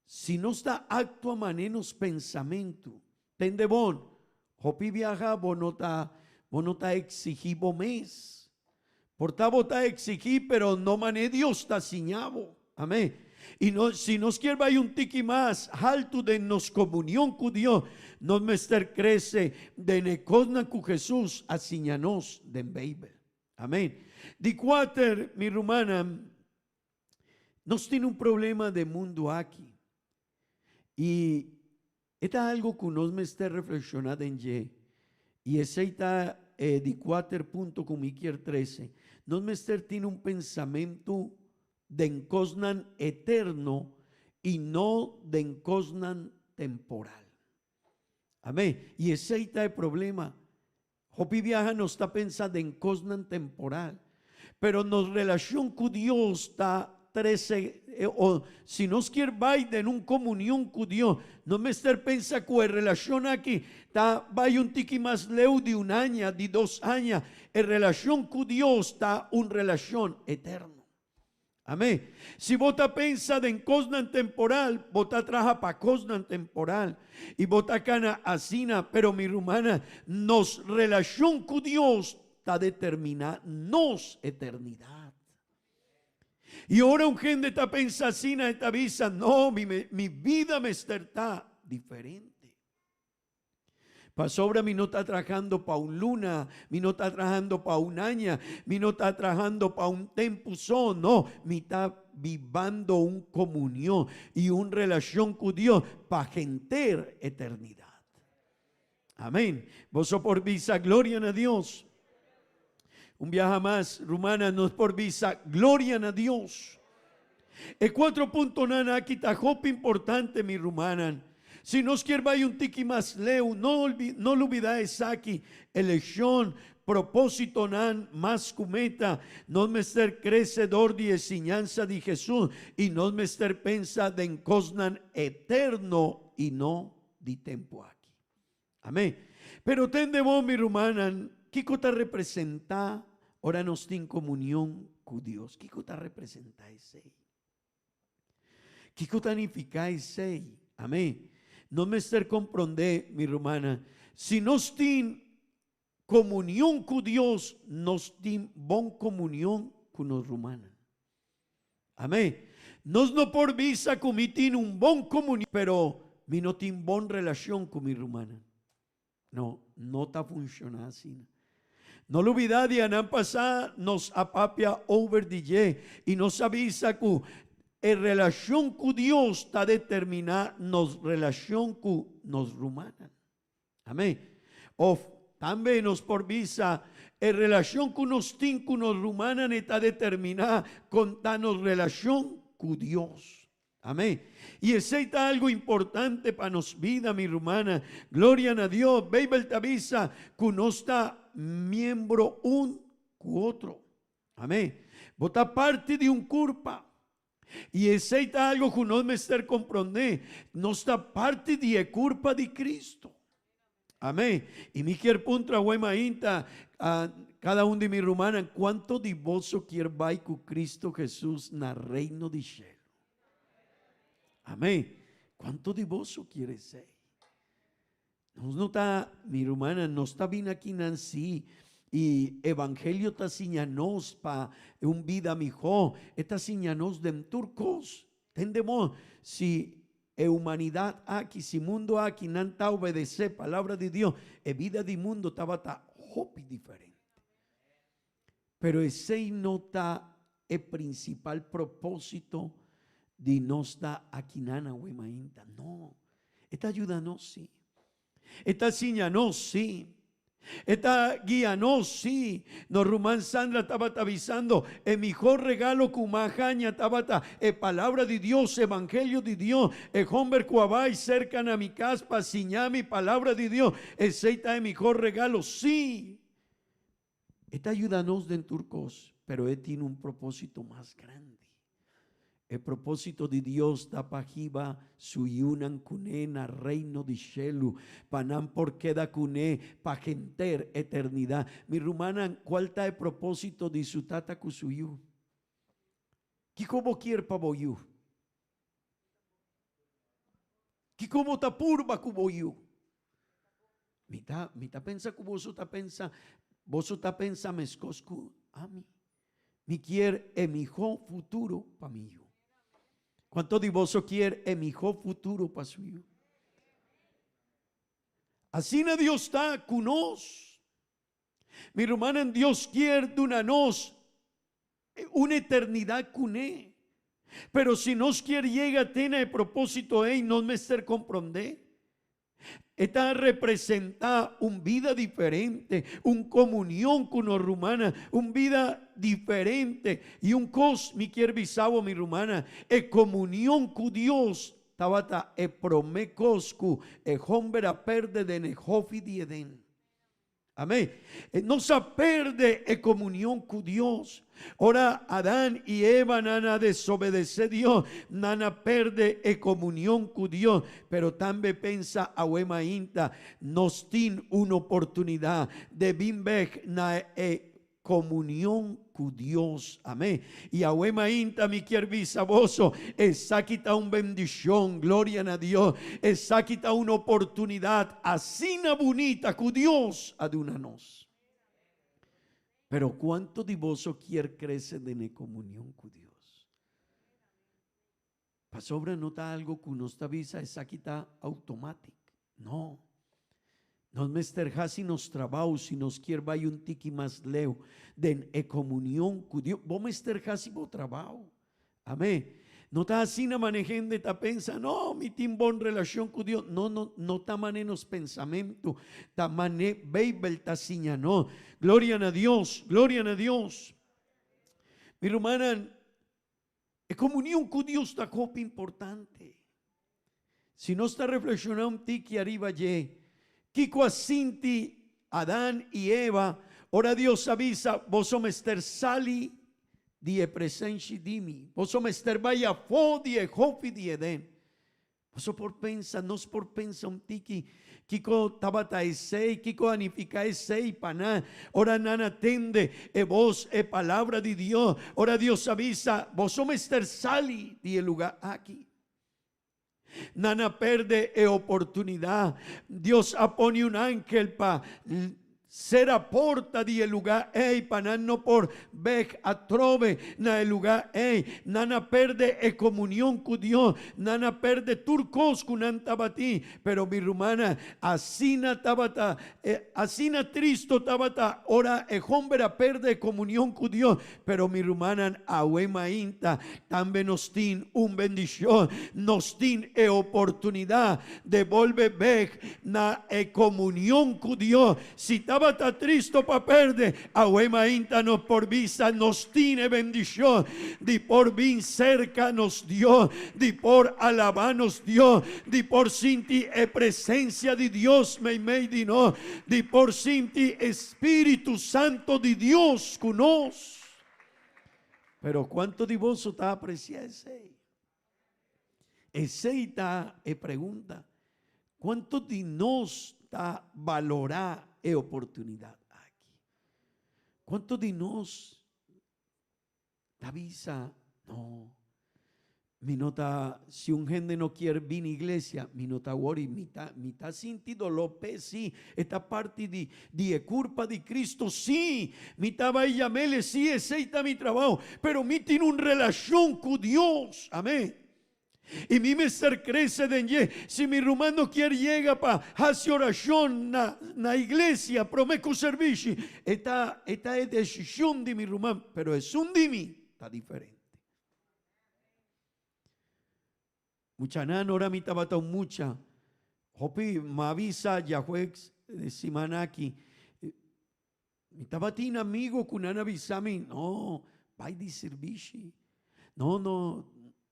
Si nos ta actua mane nos pensamentu, tende bon, hopi biaha bo no ta bo no ta exigi bo mes. Por ta bo ta exigi pero no mane Dios ta siña bo. Amen. Y no si nos kier bay un tiki mas haltu den nos comunion cu Dios, nos mester crece den e cosnan cu Jesus a siña nos den Bijbel. Amen. Di cuater, mi rumannan, Nos tin un problema den mundu aki y e ta algo cu nos mester reflexiona den dje y esey ta e di cuater punto cu mi kier trece. Nos mester tin un pensamento den cosnan eterno y no den cosnan temporal. Amén. Y esey ta e problema. Hopi biaha nos ta pensa den kosnan temporal, pero nos relashon ku Dios ta trese o si nos kier bai den un komunion ku Dios, nos mester pensa ku e relashon aki ta bai un tiki mas leu di un aña, di dos aña. E relashon ku Dios ta un relashon eterno. Amén. Si bo ta pensa den kosnan temporal, bo ta traha pa kosnan temporal i bo ta kana asina. Pero mi rumannan, nos relashon ku Dios ta determiná nos eternidat. I ora un hende ta pensa asina, e ta bisa, No, mi, mi bida mester ta diferente. Pasobra mi no ta trahando pa un luna, mi no ta trahando pa un aña, mi no ta trahando pa un tempu so, no, mi ta bibando un komunion i un relashon ku Dios pa henter eternidat. Amén. Boso por bisa gloria na Dios. Un biaha mas, rumannan, nos por bisa gloria na Dios. E cuatro puntonan aki ta hopi importante, mi rumannan. Si nos kier bai un tiki mas leu, no no lubida esaki, eleccion, propositonan mas cu meta. Nos mester crece dor di e siñansa di Jesus y nos mester pensa den cosnan eterno y no di tempo aki. Amén. Pero tende bon, mi rumannan, kiko ta representá ora nos tin komunion ku Dios? Kiko ta representá esei? Kiko ta nifiká esei? Amén. Nos mester komprondé, mi rumannan, si nos tin komunion ku Dios, nos tin bon komunion ku nos rumannan. Amén. Nos no por bisa ku mi tin un bon komunion, pero mi no tin bon relashon ku mi rumannan. No, no ta funshoná asina. No lubidá dianan pasá nos a papia over di dje i nos a bisa ku e relashon ku Dios ta determiná nos relashon ku nos rumannan. Amén. Of tambe nos por bisa, e relashon ku nos tin ku nos rumannan e ta determiná kon ta nos relashon ku Dios. Amén. I esei ta algu importante pa nos bida, mi rumannan. Gloria na Dios. Beibel ta bisa ku nos ta miembro un ku otro. Amén. Bo ta parti di un kurpa. I esei ta algo ku nos mester komprondé, nos ta parti di e kurpa di Kristu. Amén. I mi kier puntra awor mainta a kada un di mi rumannan, kuantu di boso kier bai ku Kristu Hesus na Reino di shelu? Amén. Kuantu di boso kier esei? Nos no ta, mi rumannan, nos ta bini akinan sí, i evangelio ta siña nos pa un bida mihó, e ta siña nos den tur kos. Tende bon, si e humanidat aki, si mundu aki nan ta obedesé palabra di Dios, e bida di mundu tabata hopi diferente. Pero esei no ta e prinsipal propósito di nos ta akinan awe mainta. No. E ta yuda nos, sí. E ta siña nos, sí. E ta guia nos, sí. Nos ruman Sandra tabata bisando, e mihor regalo ku m'a haña tabata e Palabra di Dios, Evangelio di Dios. E homber ku a bai serka na mi kas pa siña mi Palabra di Dios, esei ta e mihor regalo, sí. E ta yuda nos den tur kos, pero e tin un propósito mas grandi. E propósito di Dios ta pa hiba su yunan kuné na Reino di shelu, pa nan por keda kuné pa henter eternidat. Mi rumannan, kual ta e propósito di su tata ku su yu? Kiko bo kier pa bo yu? Kiko bo ta purba ku bo yu? Mi ta, mi ta pensa ku boso ta pensa, boso ta pensa meskos ku ami. Mi kier e mihó futuro pa mi yu. Kuanto di boso kier e mihó futuro pa su yu? Asina Dios ta ku nos. Mi rumannan, Dios kier duna nos un eternidad kuné. Pero si nos kier yega te na e propósito ei, nos mester komprondé. E ta representá un bida diferente, un komunion ku nos rumannan, un bida diferente. I un kos mi kier bisa bo, mi rumannan, e komunion ku Dios tabata e promé kos ku e hòmber a pèrdè den e hòfi di Edén. Amén. Nos a perde e comunión cu Dios. Ora Adán y Eva nan a desobedece Dios, nan a perde e comunión cu Dios. Pero tambe pensa awe mainta, nos tin un oportunidad de bin bek na e Comunion cu Dios. Amén. Y awe mainta mi kier bisa boso, esaki ta un bendicion, gloria na Dios. Esaki ta un oportunidad asina bunita cu Dios a duna nos. Pero cuanto di boso kier crece den e comunion cu Dios? Pasobra no ta algo cu nos ta bisa esaki ta automatic. No. Nos mester haci nos trabao si nos kier bay un tiki mas leu den e comunion cu Dios. Bo mester haci bo trabao. Amen. No ta asina mane hende ta pensa, no, mi tin bon relashon ku Dios. No, no, no ta mane nos pensamentu, ta mane Beibel ta siña nos. Gloria na Dios, gloria na Dios. Mi rumannan, e komunion ku Dios ta hopi importante. Si nos ta reflekshoná un tiki ariba dje, kiko a sinti Adan i Eva ora Dios a bisa, Boso mester sali di e presenshi di mi, boso mester bai afó di e hofi di Eden? Boso por pensa, nos por pensa un tiki kiko tabata esei, kiko a nifiká esei pa nan ora nan a tende e bos, e palabra di Dios, ora Dios a bisa, Boso mester sali di e lugá aki. Nan a perde e oportunidat. Dios a pone un angel pa sera porta di e lugá ei pa nan no por bek atrobe na e lugá ei. Nan a perde e komunion ku Dios. Nan a perde tur kos ku nan tabatin. Pero mi rumannan, asina tabata, asina tristo tabata ora e homber a perde e komunion ku Dios. Pero mi rumannan, awe mainta tambe nos tin un bendicion, nos tin e oportunidad de bolbe bek na e comunion cu Dios. Si tabata tristo pa perde, awe mainta nos por bisa nos tin e bendicion di por bin cerca nos Dios, di por alaba nos Dios, di por sinti e presencia di Dios meimei di nos, di por sinti e Spiritu Santo di Dios ku nos. Pero kuantu di boso ta apresiá esei? Esei ta e pregunta. Kuantu di nos ta balorá e oportunidat aki? Kuantu di nos Ta bisa, No, mi no ta, si un hende no kier bini iglesia, mi no ta wori, mi ta, mi ta sinti doló p'e, sí, e ta parti di, di e kurpa di Cristo, sí, mi ta bai yam'el, sí, esei ta mi trabou, pero mi tin un relashon ku Dios, amén. I mi mester krese den dje. Si mi ruman no kier yega pa hasi orashon na na iglesia promé ku servishi, e ta e ta e desishon di mi ruman, pero esun di mi ta diferente. Muchanan, ora mi tabata un mucha, hopi m'avisa djahuegs di siman aki, Mi tabatin amigo ku nan a bisa mi, No, bai di sirbishi. No, no,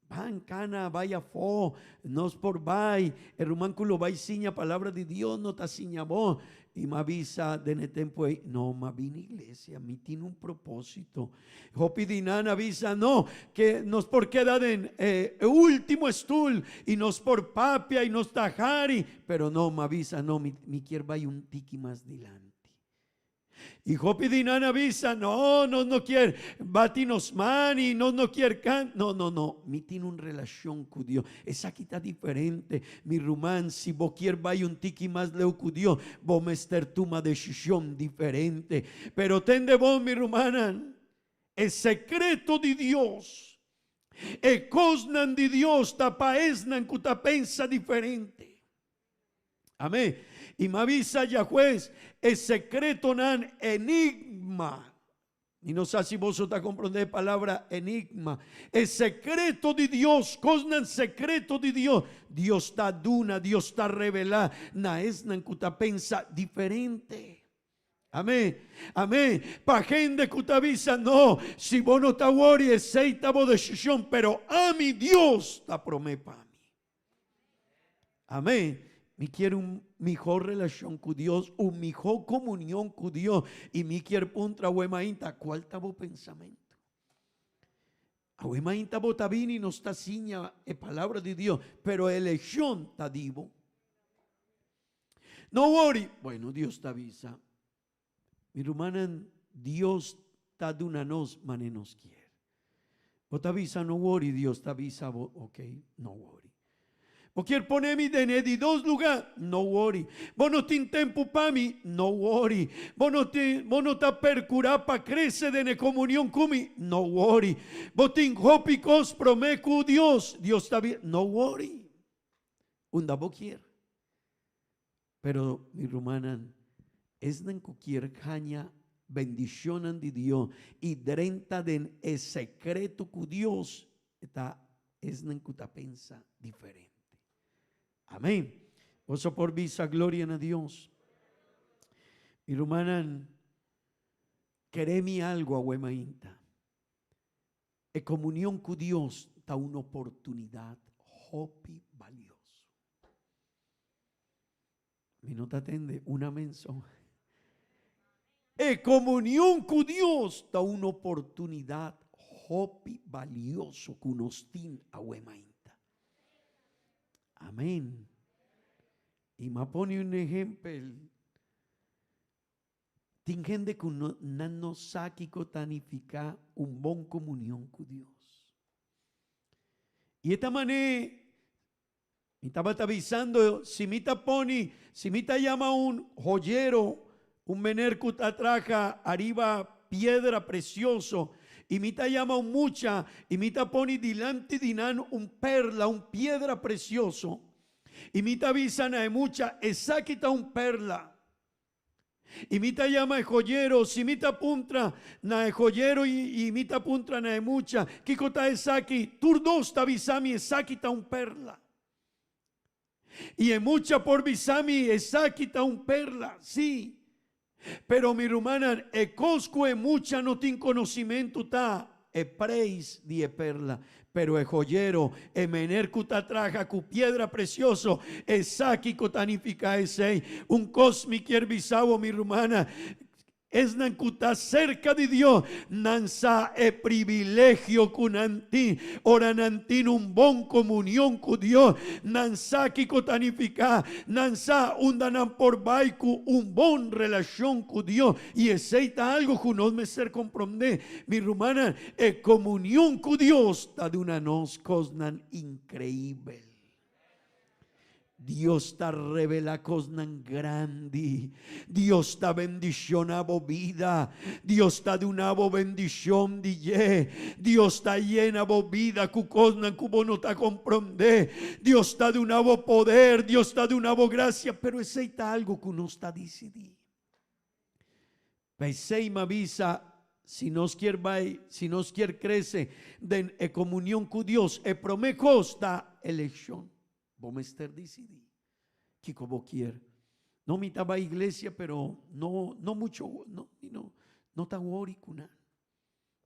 ban kana, bai afó, nos por bai. E ruman ku lo bai siña palabra di Dios no ta siña bo. I mi a bisa den e tempu ei, No, mi a bini iglesia, mi tin un propósito. Hopi di nan a bisa, No, ke nos por keda den e último stul i nos por papia i nos ta hari. Pero no, mi a bisa, No, mi kier bai un tiki mas dilanti. I hopi di nan a bisa, No, nos no kier bati nos man i nos no kier can. No, no, no, mi tin un relacion cu Dios. Esaki ta diferente. Mi ruman, si bo kier bai un tiki mas leu cu Dios, bo mester tuma decision diferente. Pero tende bon, mi rumannan, e secreto di Dios, e cosnan di Dios ta pa esnan cu ta pensa diferente. Amén. I m'a bisa djahues e sekretonan enigma. Mi no sa si boso ta komprondé e palabra enigma. E sekreto di Dios, kosnan sekreto di Dios, Dios ta duna, Dios ta revelá na esnan ku ta pensa diferente. Amén. Amén. Pa hende ku ta bisa, no, si bo no ta wori, esei ta bo desishon, pero ami Dios ta promé pa mi. Amén. Mi kier un mihó relashon ku Dios, un mihó komunion ku Dios. I mi kier puntra awe mainta, kual ta bo pensamentu? Awe mainta bo ta bini, nos ta siña e palabra di Dios, pero e elekshon ta di bo. No wori. Bueno, Dios ta bisa. Mi rumannan, Dios ta duna nos mane nos kier. Bo ta bisa no wori, Dios ta bisa bo, ok, no wori. Bo kier pone mi den e di dos luga? No wori. Bo no tin tempu pa mi? No wori. Bo no tin, bo no ta percura pa crece den e comunion cu mi? No wori. Bo tin hopi cos prome cu Dios? Dios ta bisa, no wori. Unda bo kier. Pero, mi rumannan, esnan ku kier haña bendishonnan di Dios i drenta den e sekreto ku Dios ta. Esnan ku ta pensa diferente. Amén. Boso por bisa gloria na Dios. Mi rumannan, kere mi algo awe mainta. E komunion ku Dios ta un oportunidat hopi balioso. Mi no ta tende un amén so. E komunion ku Dios ta un oportunidat hopi balioso ku nos tin awe mainta. Amén. I m'a pone un ehempel. Tin hende ku no, nan no sa kiko ta nifiká un bon komunion ku Dios. I e ta manera Mi tabata bisando, si mi ta poni, si mi ta yama un joyero, un mener cu ta traha ariba piedra precioso, y mi ta yama un mucha, y mi ta poni dilanti di nan un perla, un piedra precioso, y mi ta bisa na e mucha, esaki ta un perla. I mi ta yama e joyero, si mi ta puntra na e joyero i mi ta puntra na e mucha, Kiko ta esaki? Tur dos ta bisa mi, Esaki ta un perla. I e mucha por bisa mi, Esaki ta un perla. Sí. Pero mi rumannan, e kos ku e mucha no tin konosimentu ta e preis di e perla. Pero e joyero, e mener ku ta traha ku piedra presioso, e sa kiko ta nifiká esei. Un kos mi kier bisa bo, mi rumana, esnan ku ta serka di Dios, nan sa e privilegio ku nan tin ora nan tin un bon komunion ku Dios. Nan sa kiko ta nifiká, nan sa unda nan por bai ku un bon relashon ku Dios. I esei ta algu ku nos mester komprondé, mi rumannan, e komunion ku Dios ta duna nos kosnan inkreibel. Dios ta revelá kosnan grandi. Dios ta bendishoná bo bida. Dios ta duna bo bendishon di dje. Dios ta yena bo bida ku kosnan ku bo no ta komprondé. Dios ta duna bo poder. Dios ta duna bo grasia. Pero esei ta algu ku nos ta disidí. P'esei m'a bisa, si nos kier bai, si nos kier krese den e komunion ku Dios, e promé kos ta elekshon. Bo mester disidí kiko bo kier. No, mi ta bai iglesia, pero no, no mucho, no, mi no, no ta wori ku nan.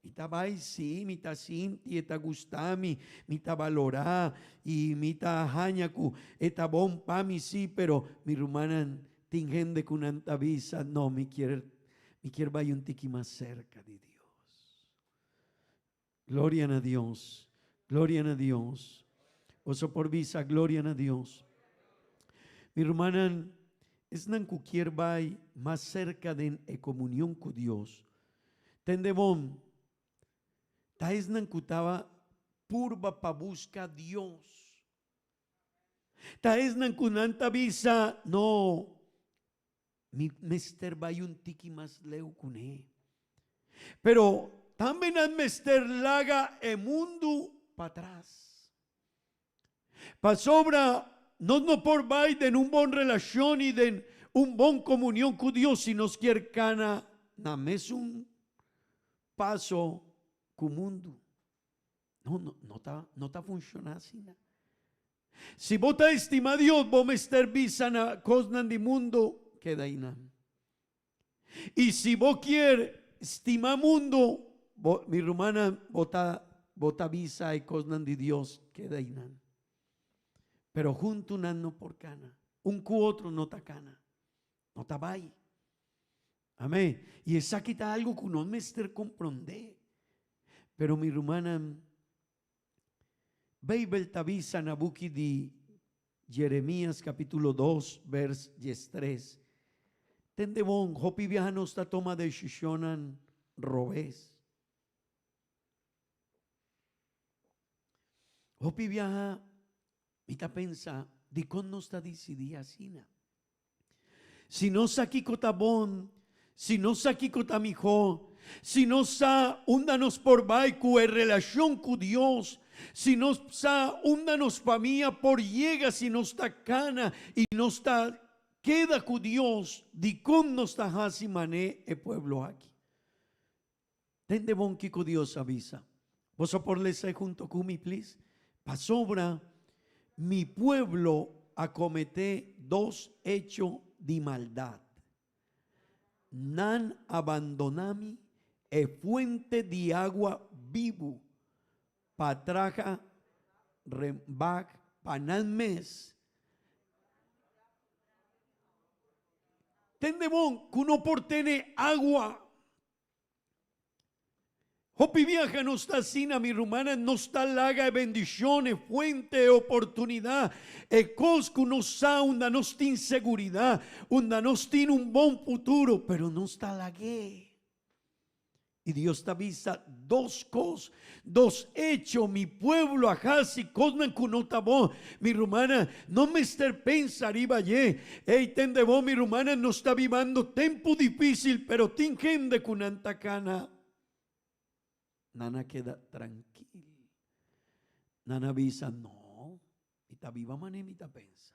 Mi ta bai, sí, mi ta sinti, e ta gusta mi, mi ta balorá i mi ta haña ku e ta bon pa mi, sí, pero mi rumannan tin hende ku nan ta bisa, no, mi kier, mi kier bai un tiki mas serka di Dios. Gloria na Dios, gloria na Dios. Boso por bisa gloria na Dios. Mi rumannan, esnan ku kier bai mas serka den e komunion ku Dios, Tende bon, ta esnan ku taba purba pa buska Dios. Ta esnan ku nan ta bisa, No, mi mester bai un tiki mas leu kuné. Pero tambe nan mester laga e mundu patras. Pasobra nos no por bai den un bon relashon i den un bon komunion ku Dios si nos kier kana na mesun paso ku mundu. No, no, no ta, no ta funshoná asina. Si bo ta estimá Dios, bo mester bisa na kosnan di mundu keda einan. I si bo kier stima mundu, bo, mi rumannan, bo ta, bo ta bisa e kosnan di Dios keda einan. Pero huntu nan no por kana. Un ku otro no ta kana. No ta bai. Amén. I esaki ta algu ku nos mester komprondé. Pero mi rumannan, Beibel ta bisa na buki di Jeremias capítulo dos vers diestres, Tende bon, hopi biaha nos ta toma decisionnan robes. Hopi biaha mi ta pensa, dikon nos ta disidí asina? Si nos sa kiko ta bon, si nos sa kiko ta mihó, si nos sa unda nos por bai ku e relashon ku Dios, si nos sa unda nos famia por yega si nos ta kana i nos ta keda ku Dios, dikon nos ta hasi man'é e pueblo aki? Tende bon kiko Dios a bisa. Boso por lesa e hunto ku mi, please? Pasobra mi pueblo a kometé dos echo di maldat. Nan a bandoná mi, e fuente di agua bibu, pa traha rembak pa nan mes. Tende bon ku no por tene agua. Hopi biaha nos ta asina, mi rumannan, nos ta laga e bendishon, e fuente, e oportunidat, e kos ku nos sa unda nos tin seguridat, unda nos tin un bon futuro, pero nos ta lag'é. I Dios ta bisa dos kos, dos echo, mi pueblo a hasi kosnan ku no ta bon. Mi rumannan, no mester pensa riba dje. Ey, tende bo, mi rumannan, nos ta bibando tempu difísil, pero tin hende ku nan ta kana. Nan a keda trankil. Nan a bisa, No, mi ta biba manera mi ta pensa.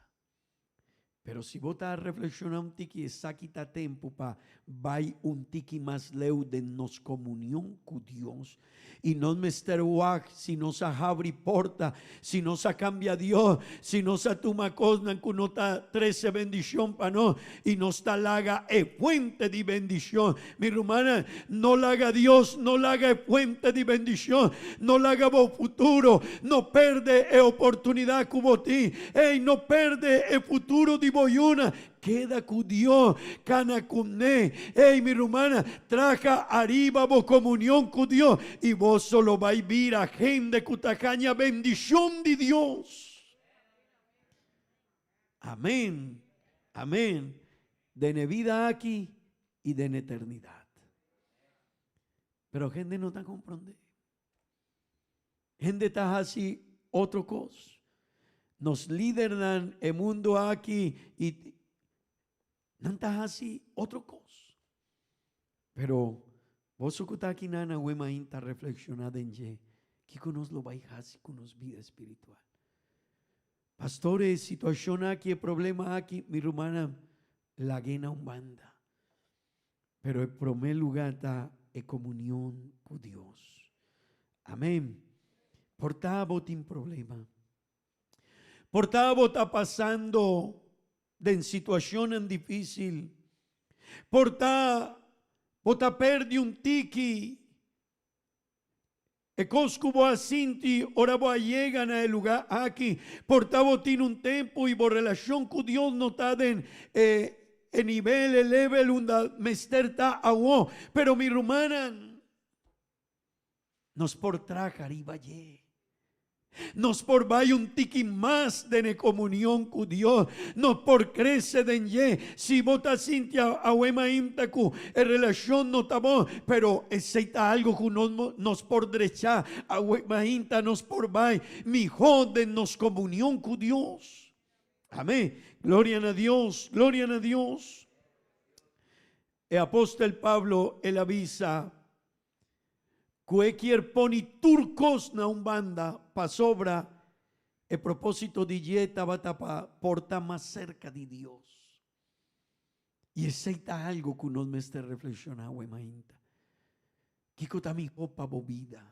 Pero si bo ta reflekshoná un tiki, esaki ta tempu pa bai un tiki mas leu den nos komunion ku Dios. I nos mester wak si nos a habri porta, si nos a kambia Dios, si nos a tuma kosnan ku no ta trese bendishon pa nos i nos ta laga e fuente di bendishon. Mi rumannan, no laga Dios, no laga e fuente di bendishon, no laga bo futuro, no perde e oportunidat ku bo tin. Ey, no perde e futuro di bo yuna. Keda ku Dios, kana kuné. Ey, mi rumannan, traha ariba bo komunion ku Dios i boso lo bai bira hende ku ta haña bendishon di Dios. Amén, amén, den e bida aki i den eternidat. Pero hende no ta komprondé. Hende ta hasi otro kos. Nos lidernan e mundu aki i nan ta hasi otro kos. Pero boso ku ta aki nan awe mainta reflekshoná den dje, kiko nos lo bai hasi ku nos bida spiritual? Pastor e situashon aki, e problema aki, mi rumannan, lag'é na un banda. Pero e promé lugá ta e komunion ku Dios. Amén. Por ta bo tin problema. Por ta bo ta pasando den situashonnan difísil. Por ta bo ta pèrdè un tiki. E kos ku bo a sinti ora bo a yega na e lugá aki, por ta bo tin un tempu i bo relashon ku Dios no ta den e e nivel, e level unda mester ta awó. Pero mi rumannan, nos por traha riba dje. Nos por bai un tiki mas den e komunion ku Dios. Nos por krese den dje. Si bo ta sinti awe mainta ku e relashon no ta bon, pero esei ta algu ku nos nos por drecha. Awe mainta nos por bai mihó den nos komunion ku Dios. Amén. Gloria na Dios, gloria na Dios. E apostel Pablo el a bisa ku e kier poni tur kos na un banda pasobra e propósito di dje tabata pa por ta mas serka di Dios. I esei ta algu ku nos mester reflekshoná awe mainta. Kiko ta mihó pa bo bida?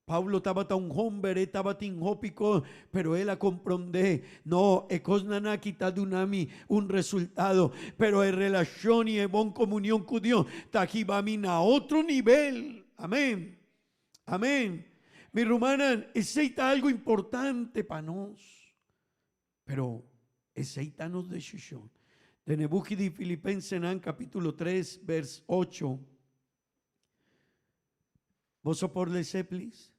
Pablo tabata un homber, e tabatin hopi kos, pero el a komprondé, No, e kosnan aki ta duna mi un resultado, pero e relashon i e bon komunion ku Dios ta hiba mi na otro nivel. Amén. Amén. Mi rumannan, esei ta algu importante pa nos. Pero esei ta nos desishon. Den e buki di Filipensenan kapítulo tres, bers ocho. Boso por les'é, please?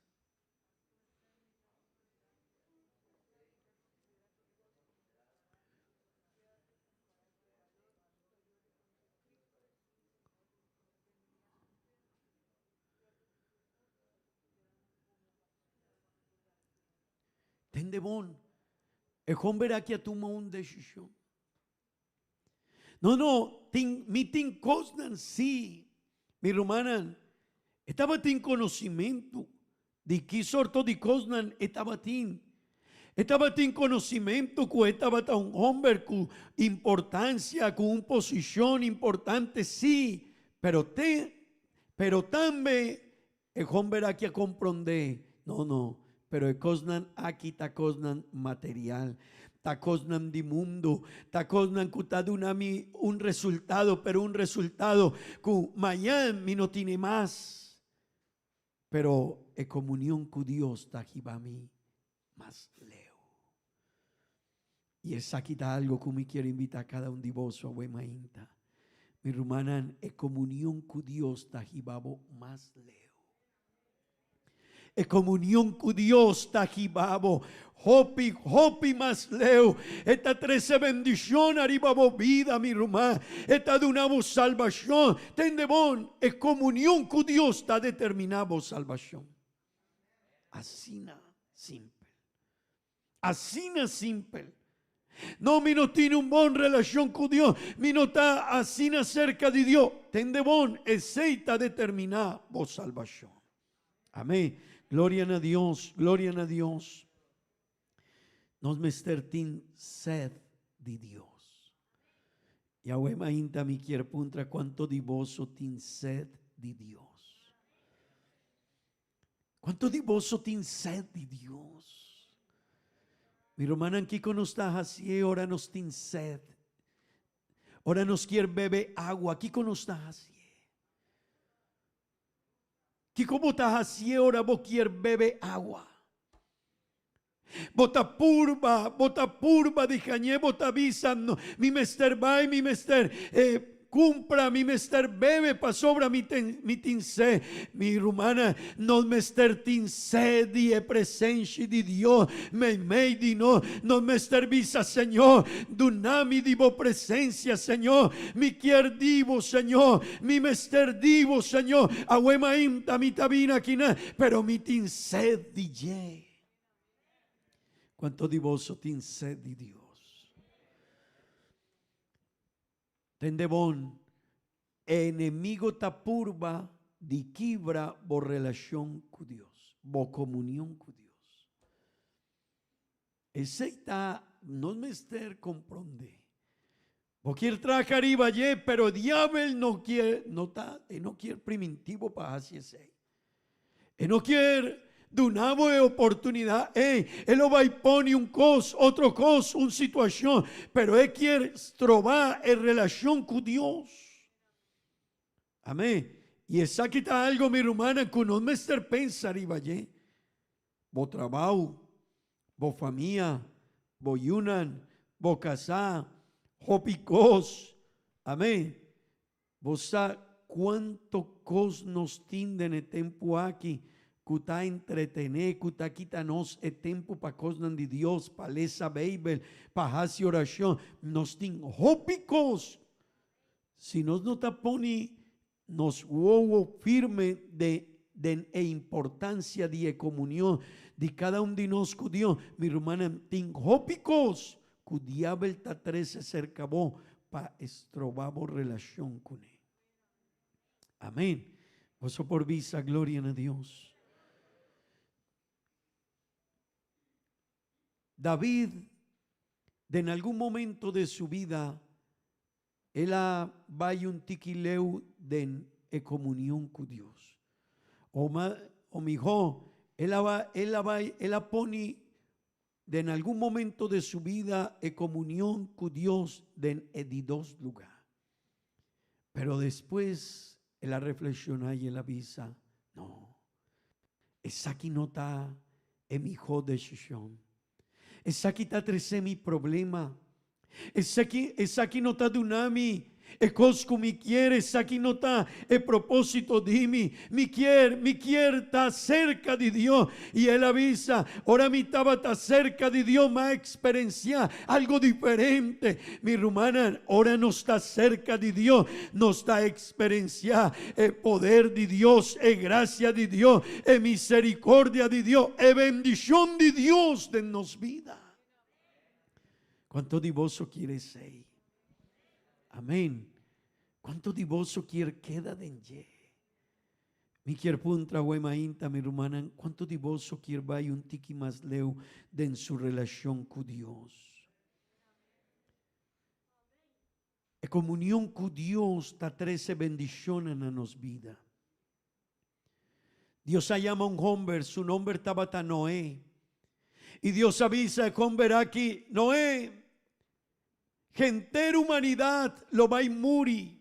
Tende bon, e homber aki a tuma un desishon. No, no, tin, mi tin kosnan sí. Mi rumannan, e tabatin konosimentu di ki sorto di kosnan e tabatin. E tabatin konosimentu ku e tabata un hòmber ku importansia, ku un posishon importante, sí, pero te, pero tambe e hòmber aki a komprondé, no, no, Pero e kosnan aki ta kosnan material, ta kosnan di mundu, ta kosnan ku ta duna mi un resultado, pero un resultado ku mañan mi no tine mas. Pero e komunion ku Dios ta hiba mi mas leu. I esaki ta algo ku mi kier invitá kada un di boso awe mainta. Mi rumannan, e komunion ku Dios ta hiba bo mas leu. E komunion ku Dios ta hiba bo hopi, hopi mas leu. E ta trese bendishon ariba bo bida, mi ruman. E ta duna bo salbashon. Tende bon, e komunion ku Dios ta determiná bo salbashon. Asina simpel. Asina simpel. No, mi no tin un bon relashon ku Dios. Mi no ta asina serka di Dios. Tende bon, esei ta determiná bo salbashon. Amén. Gloria na Dios, gloria na Dios. Nos mester tin sed di Dios. Yahweh mainta mi kier puntra cuanto di boso tin sed di Dios. Cuanto di boso tin sed di Dios? Mi rumannan, kiko nos ta hacié ora nos tin sed? Ora nos kier bebe agua, kiko nos ta hacié? Kiko bo ta hacié ora bo kier bebe agua? Bo ta purba, bo ta purba di hañ'é, bo ta bisa, No, mi mester bai, mi mester eh, kumpra, mi mester bebe pasobra mi ten, mi tin sed. Mi rumannan, nos mester tin sed di e presenshi di Dios meimei di nos. Nos mester bisa, Señor, duna mi di bo presensia, Señor. Mi kier di bo, Señor. Mi mester di bo, Señor. Awe mainta mi ta bini akinan, pero mi tin sed di dje. Cuanto di boso tin sed di Dios? Tende bon, e enemigo ta purba di kibra bo relacion cu Dios, bo comunion cu Dios. Esey ta nos mester compronde. Bo kier traha riba dje, pero e diabel no kier, no ta, e no kier priminti bo pa haci esey. E no kier duna bo e oportunidad ey. E lo bay pone un cos, otro cos, un situacion, pero e kier stroba e relacion cu Dios. Amen. Y esaki ta algo, mi rumannan, cu nos mester pensa riba dje. Bo trabou, bo famia, bo yunan, bo kasá, hopi kos. Amén. Bo sa kuantu kos nos tin den e tempu aki ku ta entretené, ku ta kita nos e tempu pa kosnan di Dios, pa lesa Beibel, pa hasi orashon. Nos tin hopi kos. Si nos no ta pone Nos wowo firme de den e importancia di e comunion di cada un di nos cu Dios. Mi rumannan, tin hopi cos cu diabel ta trece cerca bo pa estroba bo relacion cune. Amen. Boso por bisa gloria na Dios. David, den algun momento de su vida, El a bai un tiki leu den e komunion ku Dios. O ma, o mihó, el a bai, el a bai, el a poni den algun momento de su bida e komunion ku Dios den e di dos lugá. Pero despues el a reflekshoná i el a bisa, No, esaki no ta e mihó desishon. Esaki ta trese mi problema. Esaki, esaki no ta duna mi e kos ku mi kier, esaki no ta e propósito di mi. Mi kier, mi kier ta serka di Dios. I el a bisa, Ora mi tabata serka di Dios, m'a eksperensiá algo diferente. Mi rumannan, ora nos ta serka di Dios, nos ta Experenciá e poder di Dios, e gracia di Dios, e misericordia di Dios, e bendicion di Dios den nos bida. Cuanto di boso kier esey? Amen. Cuanto di boso kier keda den dje? Mi kier puntra awe mainta, mi rumannan, cuanto di boso kier bai un tiki mas leu den su relacion cu Dios? E komunion ku Dios ta trese bendishonnan na nos bida. Dios a yama un homber, su nomber tabata Noé. Y Dios a bisa e homber aki, Noé, henter humanidad lo bai muri.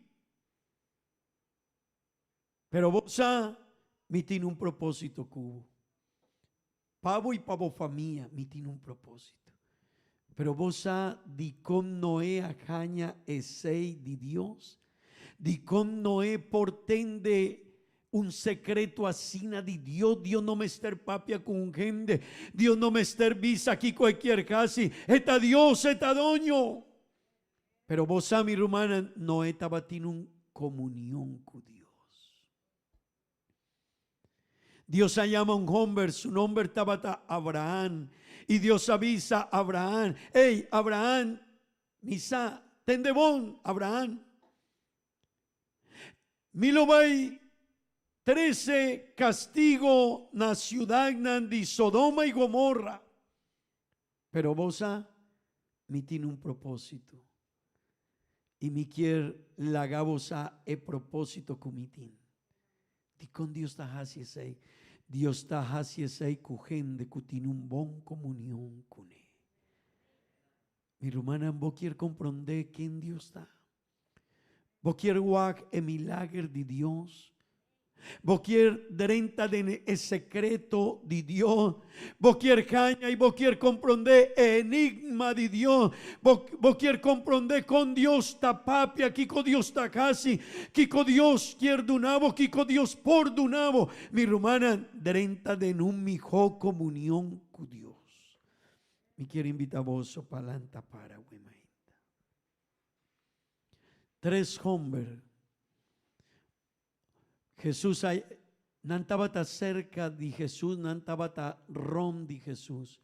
Pero bo sa, mi tin un propósito ku bo. Pa bo i pa bo famia, mi tin un propósito. Pero bo sa dikon Noé a haña esei di Dios? Dikon Noé por tende un sekreto asina di Dios? Dios no mester papia ku un hende. Dios no mester bisa kiko e kier hasi. E ta Dios, e ta doño. Pero bo sa, mi rumannan, Noé tabatin un komunion ku Dios. Dios a yama un homber, su nomber tabata Abraham. I Dios a bisa Abraham, Ey, Abraham, mi sa, tende bon, Abraham. Mi lo bai trese kastigo na siudadnan di Sodoma i Gomorra. Pero bo sa, mi tin un propósito. I mi kier laga bo sa e propósito ku mi tin. Dikon Dios ta hasi esei? Dios ta hasi esei ku hende ku tin un bon komunion kuné. Mi rumannan, bo kier komprondé ken Dios ta? Bo kier wak e milager di Dios? Bo kier drenta den e sekreto di Dios? Bo kier haña i bo kier komprondé e enigma di Dios? Bo, bo kier komprondé kon Dios ta papia, kiko Dios ta hasi, kiko Dios kier duna bo, kiko Dios por duna bo? Mi rumannan, drenta den un mihó komunion ku Dios. Mi kier invita boso pa lanta para awe mainta. Tres homber. Jesus a, nan tabata cerca di Jesus, nan tabata rond di Jesus.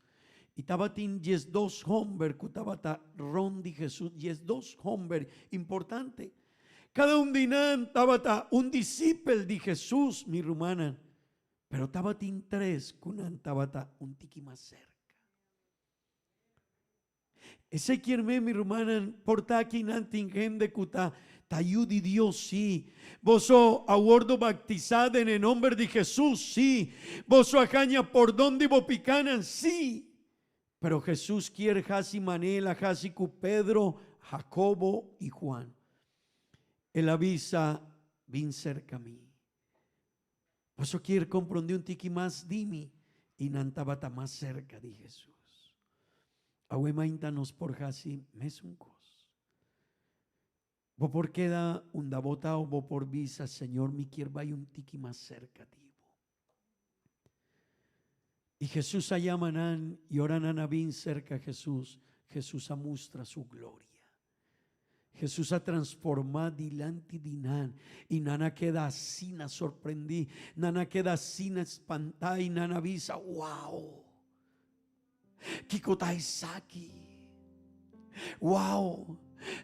Y tabatin diesdos homber cu tabata rond di Jesus, diesdos homber importante. Cada un di nan tabata un disipel di Jesus, mi rumannan. Pero tabatin tres cu nan tabata un tiki mas cerca. Esei kier men, mi rumannan, por ta aki nan tin hende ku ta ta yu di Dios, sí. Boso a wordo baktisá den e nomber di Hesus, sí. Boso a haña pordon di bo pikánan, sí. Pero Hesus kier hasi manera el a hasi ku Pedro, Hakobo i Huan. El a bisa, Bin serka mi. Boso kier komprondé un tiki mas di mi? I nan tabata mas serka di Hesus. Awe mainta nos por hasi mesun kos. Bo por keda unda bo ta o bo por bisa, Señor, mi kier bai un tiki mas serka di bo. I Hesus a yama nan i ora nan a bin serka Hesus, Hesus a mustra su gloria. Hesus a transformá dilanti di nan, i nan a keda asina sorprendí, nan a keda asina spantá i nan a bisa, Wow! Kiko ta esaki? Wow!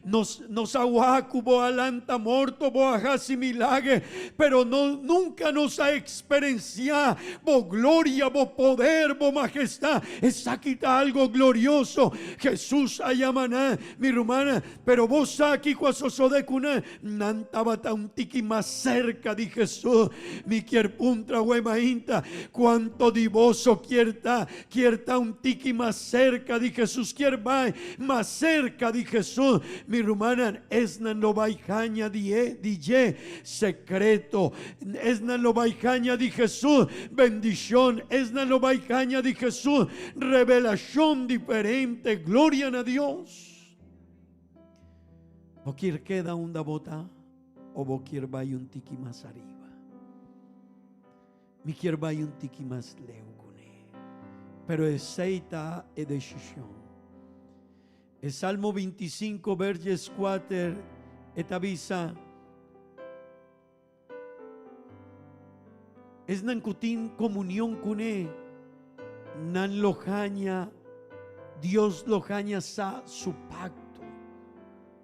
Nos, nos a wak ku bo a lanta morto, bo a hasi milager, pero no, nunka nos a eksperensiá bo gloria, bo poder, bo majestad. Esaki ta algo glorioso. Hesus a yama nan, Mi rumannan, pero bo sa kiko a sosodé ku nan? Nan tabata un tiki mas serka di Hesus. Mi kier puntra wei mainta, kuanto di boso kier ta, kier ta un tiki mas serka di Hesus, kier bai mas serka di Hesus? Mi rumannan, esnan lo bai haña di e, di dje sekreto. Esnan lo bai haña di Hesus bendishon. Esnan lo bai haña di Hesus revelashon diferente. Gloria na Dios! Bo kier keda unda bo ta o bo kier bai un tiki mas ariba? Mi kier bai un tiki mas leu kuné. Pero esei ta e desishon. E Salmo 25 verges 4 e ta bisa, Esnan ku tin komunion kuné, nan lo haña, Dios lo haña sa su pakto,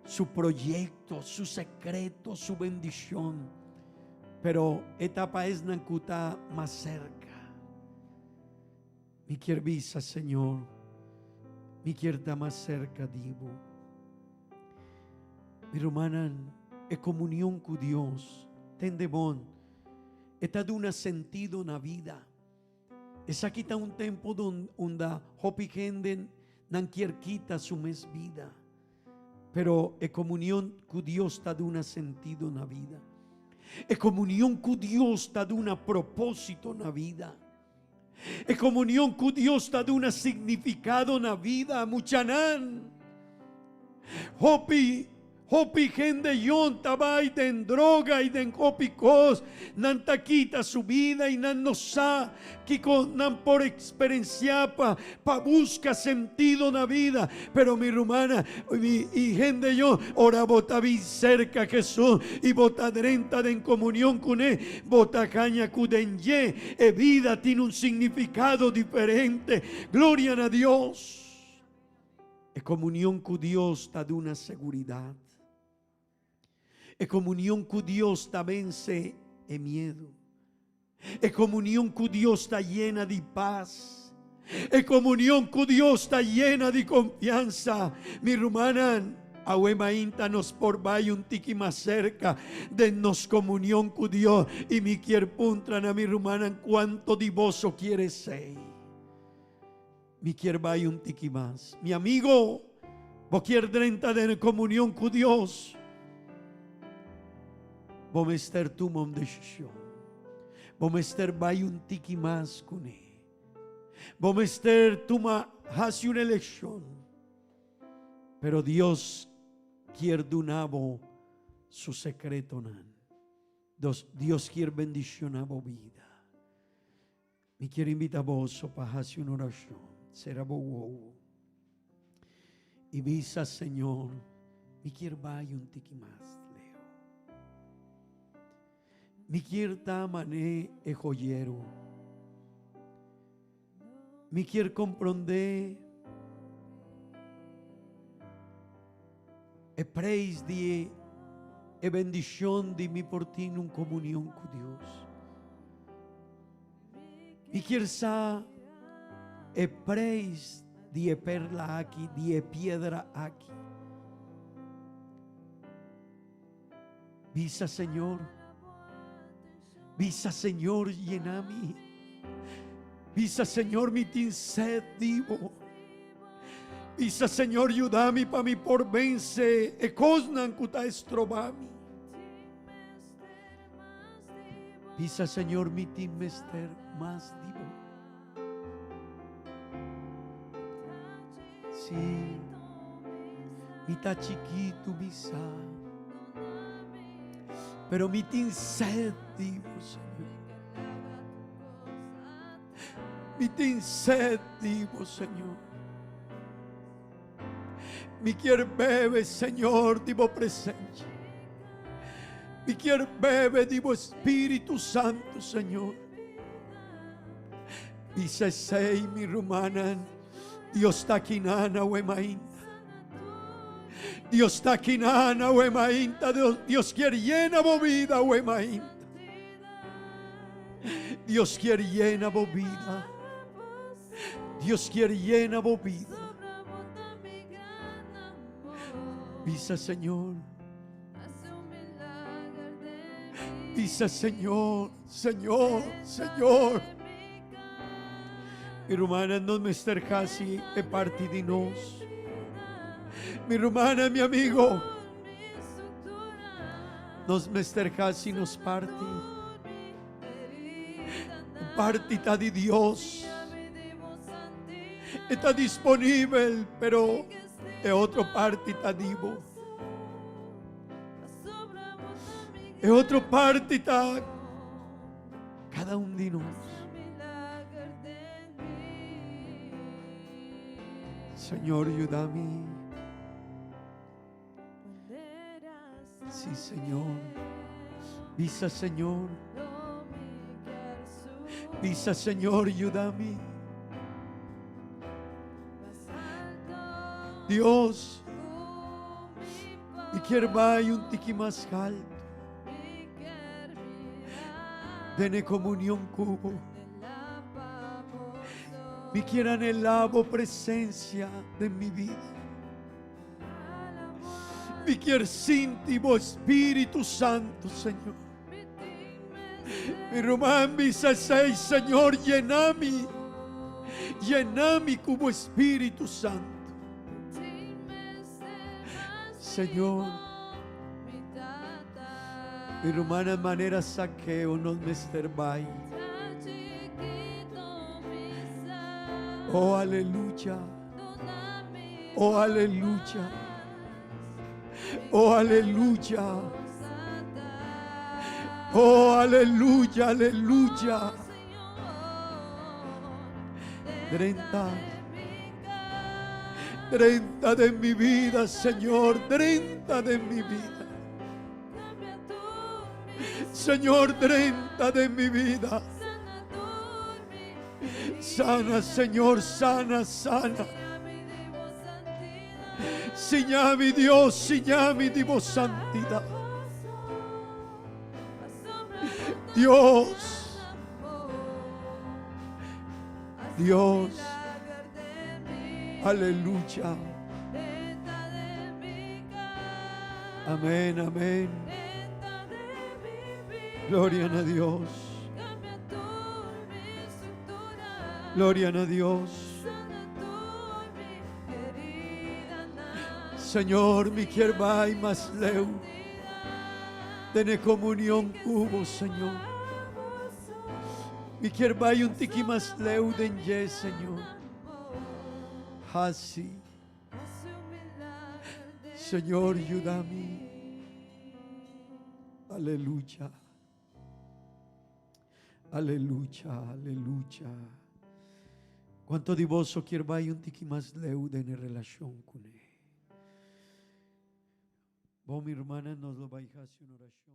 su proyekto, su sekreto, su bendishon. Pero e ta pa esnan ku ta mas serka. Mi kier bisa, Señor, mi kier ta mas serka di bo. Mi rumannan, e komunion ku Dios, tende bon. E ta duna sentido na vida. Esaki ta un tempo don unda hopi hende nan kier kita su mes bida. Pero e comunion cu Dios ta duna sentido na vida. E comunion cu Dios ta duna proposito na vida. E comunion cu Dios ta duna significado na vida. Muchanan, hopi Hopi hende yon ta bai den droga i den hopi kos, nan ta kita su bida i nan no sa kiko nan por eksperensiá pa pa buska sentido na bida. Pero mi rumana mi i hende yon, ora bo ta bin serka Hesus i bo ta drenta den komunion kuné, bo ta haña ku den dje e bida tin un signifikado diferente. Gloria na Dios! E komunion ku Dios ta duna seguridat. E komunion ku Dios ta vense e miedu. E komunion ku Dios ta yena di pas. E komunion ku Dios ta yena di konfiansa. Mi rumannan, awe mainta nos por bai un tiki mas serka den nos komunion ku Dios i mi kier puntra na mi rumannan kuanto di boso kier esei. Mi kier bai un tiki mas. Mi amigo, bo kier drenta den e comunion cu Dios? Bo mester tuma un decision. Bo mester bai un tiki mas cune. Bo mester tuma haci un eleccion. Pero Dios kier duna bo su secretonan. Dios kier bendiciona bo bida. Mi kier invita boso pa haci un oracion. Cera bo wowo y bisa, Señor, mi kier bay un tiki mas leu. Mi kier ta mane e joyero. Mi kier compronde e prijs di e bendicion di mi por tin un comunion cu Dios. Mi kier sa e prijs di e perla aki, di e piedra aki. Bisa Señor, bisa Señor yena mi. Bisa Señor mi tin sed di bo. Bisa Señor yuda mi pa mi por vence e cosnan cu ta estroba mi. Bisa Señor mi tin mester mas di bo. Sí, mi ta chikitu mi sa, pero mi tin sed di bo Señor. Mi tin sed di bo Señor. Mi kier bebe, Señor, di bo presencia. Mi kier bebe di bo Espíritu Santo, Señor. Bisa esei, mi rumannan, Dios ta akinan awe mainta. Dios ta akinan awe mainta. Dios, Dios kier yena bo vida awe mainta. Dios kier yena bo vida. Dios kier yena bo vida. Bisa Señor. Bisa Señor, Señor, Señor. Mi rumana no mester casi e parti di nos. Mi rumana, mi amigo. Nos mester casi nos parti. Parti ta di Dios. Está disponibel, pero e otro parti ta di bo. E otro parti ta cada un di nos. Señor, ayúdame. Sí, Señor. Bisa, Señor. Bisa, Señor, ayúdame. Dios, mi kier bai un tiki mas alto. Den comunión cu bo. Mi kier anhela bo presencia den mi vida. Mi kier sinti bo Espíritu Santo, Señor. Mi ruman bisa esei, Señor, yena mi, yena mi ku bo Spiritu Santu. Señor, mi rumannan manera Sakeo nos mester bai. Oh, aleluya. Oh, aleluya. Oh, aleluya. Oh, aleluya, aleluya. Drenta. Drenta den mi bida, Señor. Drenta den mi bida. Señor, drenta den mi bida. Sana, Señor, sana, sana. Siña mi Dios, siña mi di bo santidad. Dios, Dios, aleluya. Amén, amén. Gloria a Dios. Gloria a Dios. Señor, mi kier bai mas leu. Tene comunión cu bo, Señor. Mi kier bai un tiki mas leu den dje, Señor. Hasi. Señor, yuda mi. Aleluya. Aleluya, aleluya. Cuanto di boso kier bai un tiki mas leu den e relacion cune? Bon, mi hermana, nos lo bai haci un oracion.